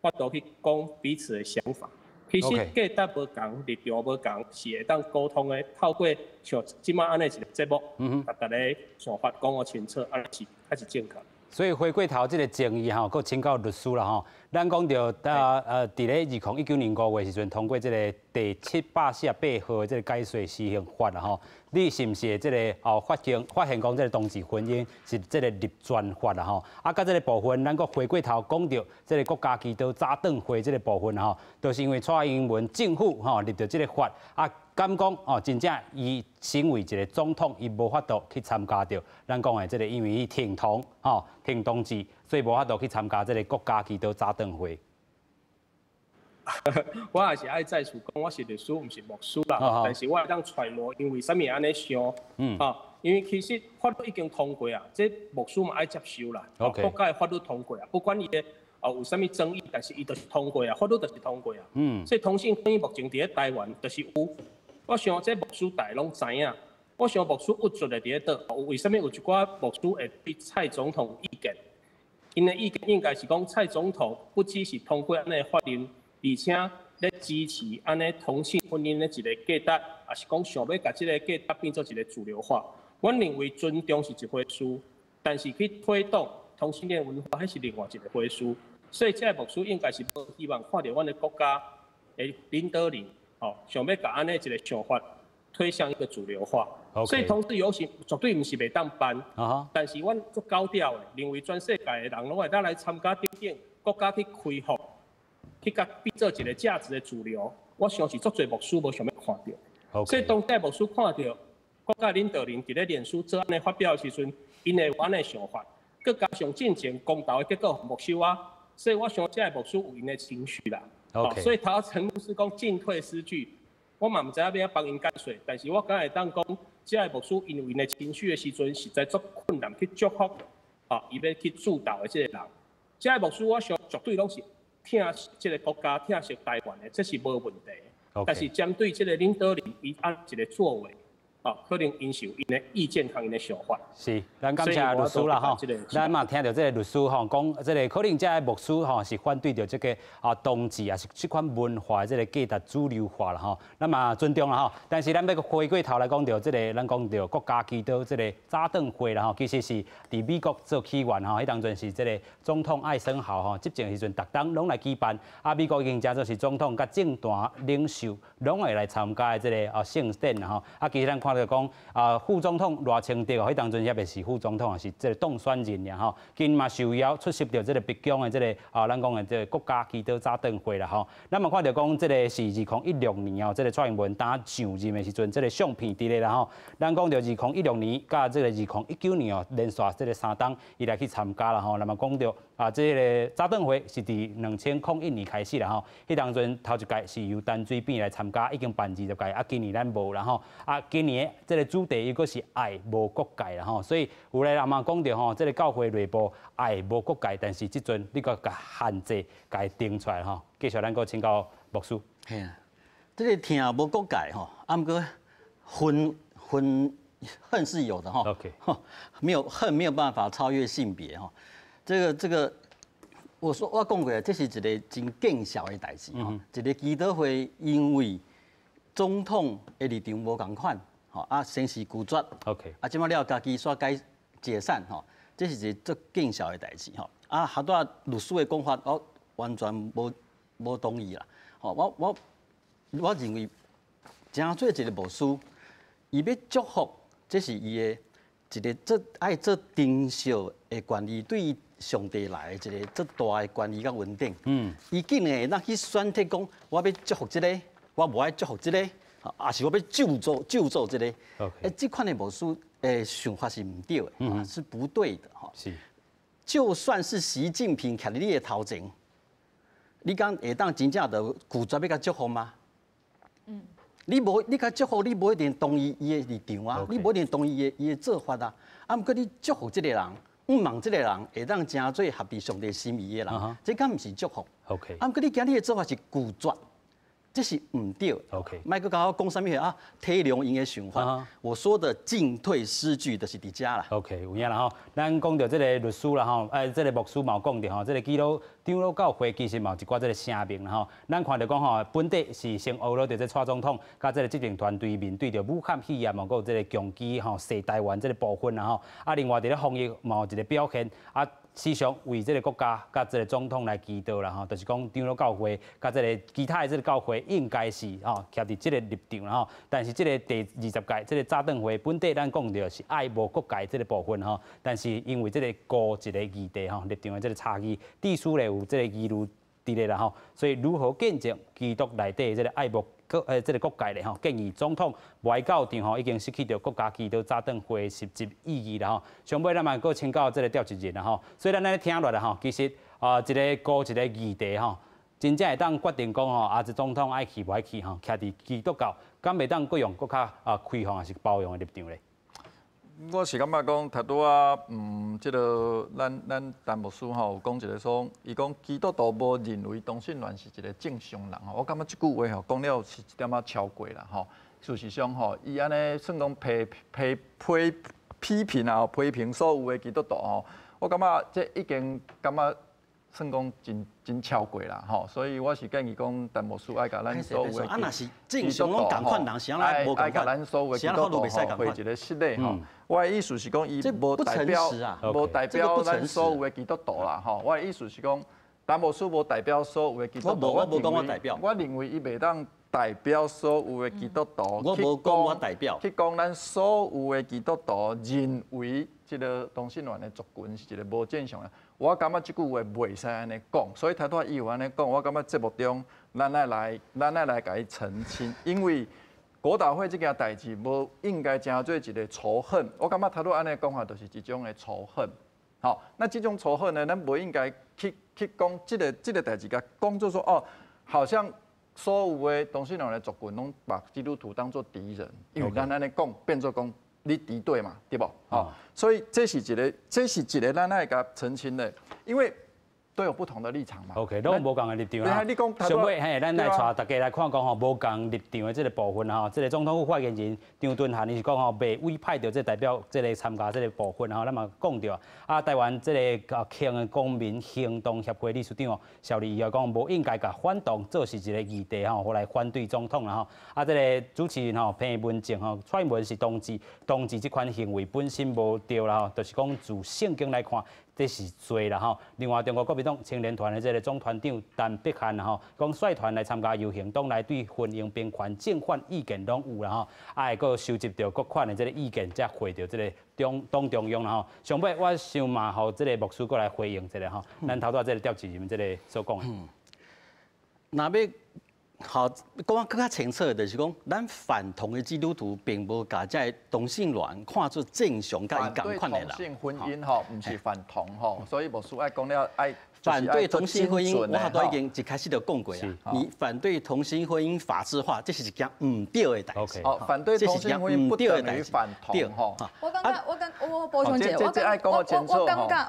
法度去講彼此的想法。其實價值無仝，立場無仝，是會當溝通的。透過像這擺按呢一個節目，共大家想法講予清楚，按呢是才是正確。所以回過頭這個爭議吼，閣請教律師啦吼。咱講著佇咧2019年5月時陣通過這個第748號的這個解說施行法啦吼。你是毋是這個哦發現講這個同志婚姻是這個立專法啦吼？啊，佮這個部分，咱閣回過頭講著這個國家祈禱早頓會這個部分吼，就是因為蔡英文政府吼立著這個法啊。敢講哦，真正伊身為一個總統，伊無法度去參加著咱講的這個，因為伊挺同吼挺同志，所以無法度去參加這個國家祈禱早頓會。我也是愛再次講，我是律師，毋是牧師啦。但是我會當揣摩，𪜶為啥物按呢想？啊，因為其實法律已經通過啊，這牧師嘛愛接受啦。國家的法律通過啊，不管伊的哦有啥物爭議，但是伊就是通過啊，法律就是通過啊。所以同性婚姻目前佇咧台灣就是有。我想這牧師大家攏知影，我想牧師鬱卒的佇咧佗，為啥物有一寡牧師會對蔡總統有意見？𪜶的意見應該是講蔡總統不只是通過按呢法令，而且咧支持按呢同性婚姻的一個價值，抑是講想欲共這個價值變做一個主流化。阮認為尊重是一回事，但是去推動同性戀文化，彼是另外一個回事。所以這個牧師應該是無希望看著阮的國家的領導人。哦，想欲共按呢一個想法推向一個主流化，所以同志遊行絕對毋是袂當辦，但是阮足高調的，認為全世界的人攏會當來參加等等，國家去開放，去共變做一個價值的主流，我相信足濟牧師無想欲看著。所以當這牧師看著國家領導人佇咧臉書做按呢發表的時陣，𪜶會有按呢想法，閣加上進前公投的結果沒收啊，所以我想這個牧師有𪜶的情緒啦。所以頭陳牧師講進退失據，我嘛毋知影欲按怎幫𪜶解說，但是我敢會當講，這個牧師因為𪜶的情緒的時陣，實在足困難去祝福，啊，伊欲去主導的這個人，這個牧師我想絕對攏是疼惜這個國家、疼惜台灣的，這是無問題。但是針對這個領導人，伊按一個作為，哦，可能𪜶是有𪜶的意見佮𪜶的想法。是，咱感謝律師啦吼，咱嘛聽著這个律師吼講，這个可能這个牧師吼是反對著這个同志抑是這款文化的這个價值主流化啦吼，咱嘛尊重啦吼。但是咱欲閣回過頭來講著這个，咱講著國家祈禱這个早頓會啦吼，其實是佇美國做起源吼，彼當陣是這个總統艾森豪吼執政時陣，逐冬攏來舉辦。啊，美國已經成做是總統佮政壇領袖攏會來參加的這个盛典啦吼。啊，其實咱看著講副總統賴清德彼當陣猶未是副總統，是這个當選人爾吼，今嘛受邀出席著這个白宮的這个咱講的這个國家祈禱早頓會啦吼。咱嘛看著講，這个是2016年哦，這个蔡英文當上任的時陣，這个相片佇咧啦吼。咱講著2016年佮這个2019年哦，連續這个3冬，伊來去參加啦吼。那麼講著這个早頓會是佇2001年開始啦吼。彼當陣頭一屆是由陳水扁來參加，已經辦20屆，啊，今年咱無啦吼。啊，今年這个主題又閣是愛無國界啦吼，所以有的人嘛講著吼，這个教會內部愛無國界，但是這陣你閣共限制，共伊定出來吼。繼續咱閣請教牧師。嘿啊，這个疼無國界吼，啊，毋過恨恨恨是有的吼。 沒有恨沒有辦法超越性別吼。這個，我說我講過，這是一个真見笑的代誌吼。一个祈禱會因為總統的立場無仝款，吼啊，先是拒絕 啊，這擺了家己煞解解散吼，這是一个足見笑的代誌吼。啊，拄仔律師的講法，我完全無同意啦。吼，我認為，成做一个牧師，伊欲祝福，這是伊的一个做愛做珍惜的權利，對上帝來的一个足大的權利佮恩典。伊竟然會當去選擇講，我欲祝福這个，我無愛祝福這个，抑是我欲咒詛這个。 欸，這款的牧師的想法是毋對的，是不對的。吼。就算是習近平徛佇你的頭前，你敢會當真正就拒絕欲共祝福嗎？你無你共祝福，你無一定同意伊的立場啊，你無一定同意伊的做法啊。啊，毋過你祝福這个人，向望這个人會當成做合佇上帝心意的人，這敢毋是祝福？ 啊，毋過你今日的做法是拒絕，這是毋對。 莫閣共我講啥物啊？體諒𪜶的想法。我說的進退失據，就是佇遮啦。 OK，有影啦吼。咱講著這个律師啦吼，這个牧師嘛有講著吼，這个基督長老教會其實嘛有一寡這个聲明啦吼。咱看著講吼，本底是先學了著這蔡總統佮這个執政團隊面對著武漢肺炎嘛，閣有這个共機吼襲台灣這个部分啦吼。啊，另外佇咧防疫嘛有一个表現啊。時常為這个國家佮這个總統來祈禱啦吼，就是講長老教會佮這个其他的這个教會應該是吼徛佇這个立場啦吼。但是這个第20屆這个早頓會本底咱講著是愛無國界這个部分吼，但是因為這个國籍的議題吼，立場的這个差異，致使咧有這个疑慮佇咧啦吼。所以如何見證基督內底這个愛無國這个國界咧吼，建議總統無愛到場吼，已經失去著國家祈禱早頓會實質意義啦吼。上尾咱嘛閣請教這个趙一仁啦吼，所以咱按呢聽落來吼，其實一个國籍的議題吼，真正會當決定講吼，啊，這總統愛去無愛去吼，徛佇基督教，敢會當閣用閣較開放抑是包容的立場咧？我是感覺講，頭拄仔，這个咱陳牧師吼有講一个說，伊講基督徒無認為同性戀是一个正常人吼。我感覺這句話吼講了是一點仔超過啦吼。事實上吼，伊按呢算講批批批批評啊，批評所有的基督徒吼，我感覺這已經感覺算講真真超過啦吼。所以我是建議講，陳牧師愛共咱所有的啊，若是正常攏仝款人，是按怎無仝款？愛共咱所有的基督徒吼，回一个失禮吼。我的意思是講，伊無代表，無代表咱所有的基督徒啦，吼。我的意思是講，陳牧師無代表所有的基督徒。我無講我代表。我認為伊袂當代表所有的基督徒。我無講我代表。去講咱所有的基督徒認為這个同性戀的族群是一个無正常的。我感覺這句話袂使按呢講，所以頭拄仔伊有按呢講，我感覺節目中咱愛來共伊澄清，因為國禱會這件代誌無應該成做一个仇恨，我感覺頭拄按呢講法就是一種的仇恨。好，那這種仇恨呢，咱無應該去講這个代誌，共講做說哦，好像所有的同性戀的族群攏把基督徒當做敵人，因為咱按呢講變做講你敵對嘛，對無？好，所以這是一个，這是一个咱愛共澄清的，因為都有不同的立场嘛。 OK，攏無仝的立場啦。上尾嘿，咱來帶大家來看講吼，無仝立場的這個部分吼，這個總統府發言人張惇涵伊是講吼，袂委派著這代表這個參加這個部分吼，咱嘛講著啊，台灣這個啊，的公民行動協會理事長哦，蕭立伊也講無應該共反同做是一個議題吼，來反對總統啦吼。啊，這個主持人吼彭文正吼，蔡英文是同志，同志這款行為本身無對啦吼，就是講自聖經來看，這是罪啦吼。另外，中國國民黨青年團的這個總團長陳碧漢吼，講率團來參加遊行，黨內對婚姻平權正反意見攏有啦吼，啊，會閣收集著各款的這個意見，才匯著這個中黨中央啦吼。上尾我想嘛，予這個牧師閣來回應一下吼，咱頭拄仔這個趙主任這個所講的。若欲好講閣較清楚的，就是講，咱反同的基督徒並無共這个同性戀看做正常佮伊仝款的人。同性婚姻吼，毋是反同吼，所以牧師愛講了愛反對同性婚姻，我都已經一開始就講過啊。你反對同性婚姻法制化，這是一件毋對的代誌。哦，反對同性婚姻不等於反同吼。我感覺，我感我補充一下，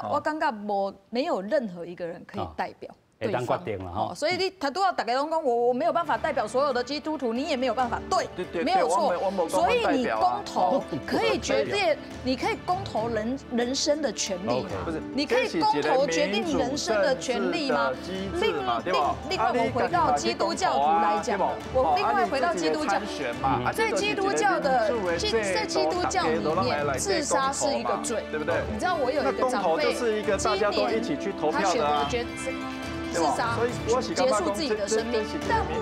我感覺無沒有任何一個人可以代表會當決定啦吼。所以你頭拄仔大家攏講我沒有辦法代表所有的基督徒，你也沒有辦法，對，沒有錯。所以你公投可以決定，你可以公投人生的權利嗎？你可以公投決定人生的權利嗎？另外，我回到基督教徒來講，我另外回到基督教，在基督教裡面，自殺是一個罪，對不對？你知道我有一個長輩，今年他選擇決自殺，結束自己的生命，但目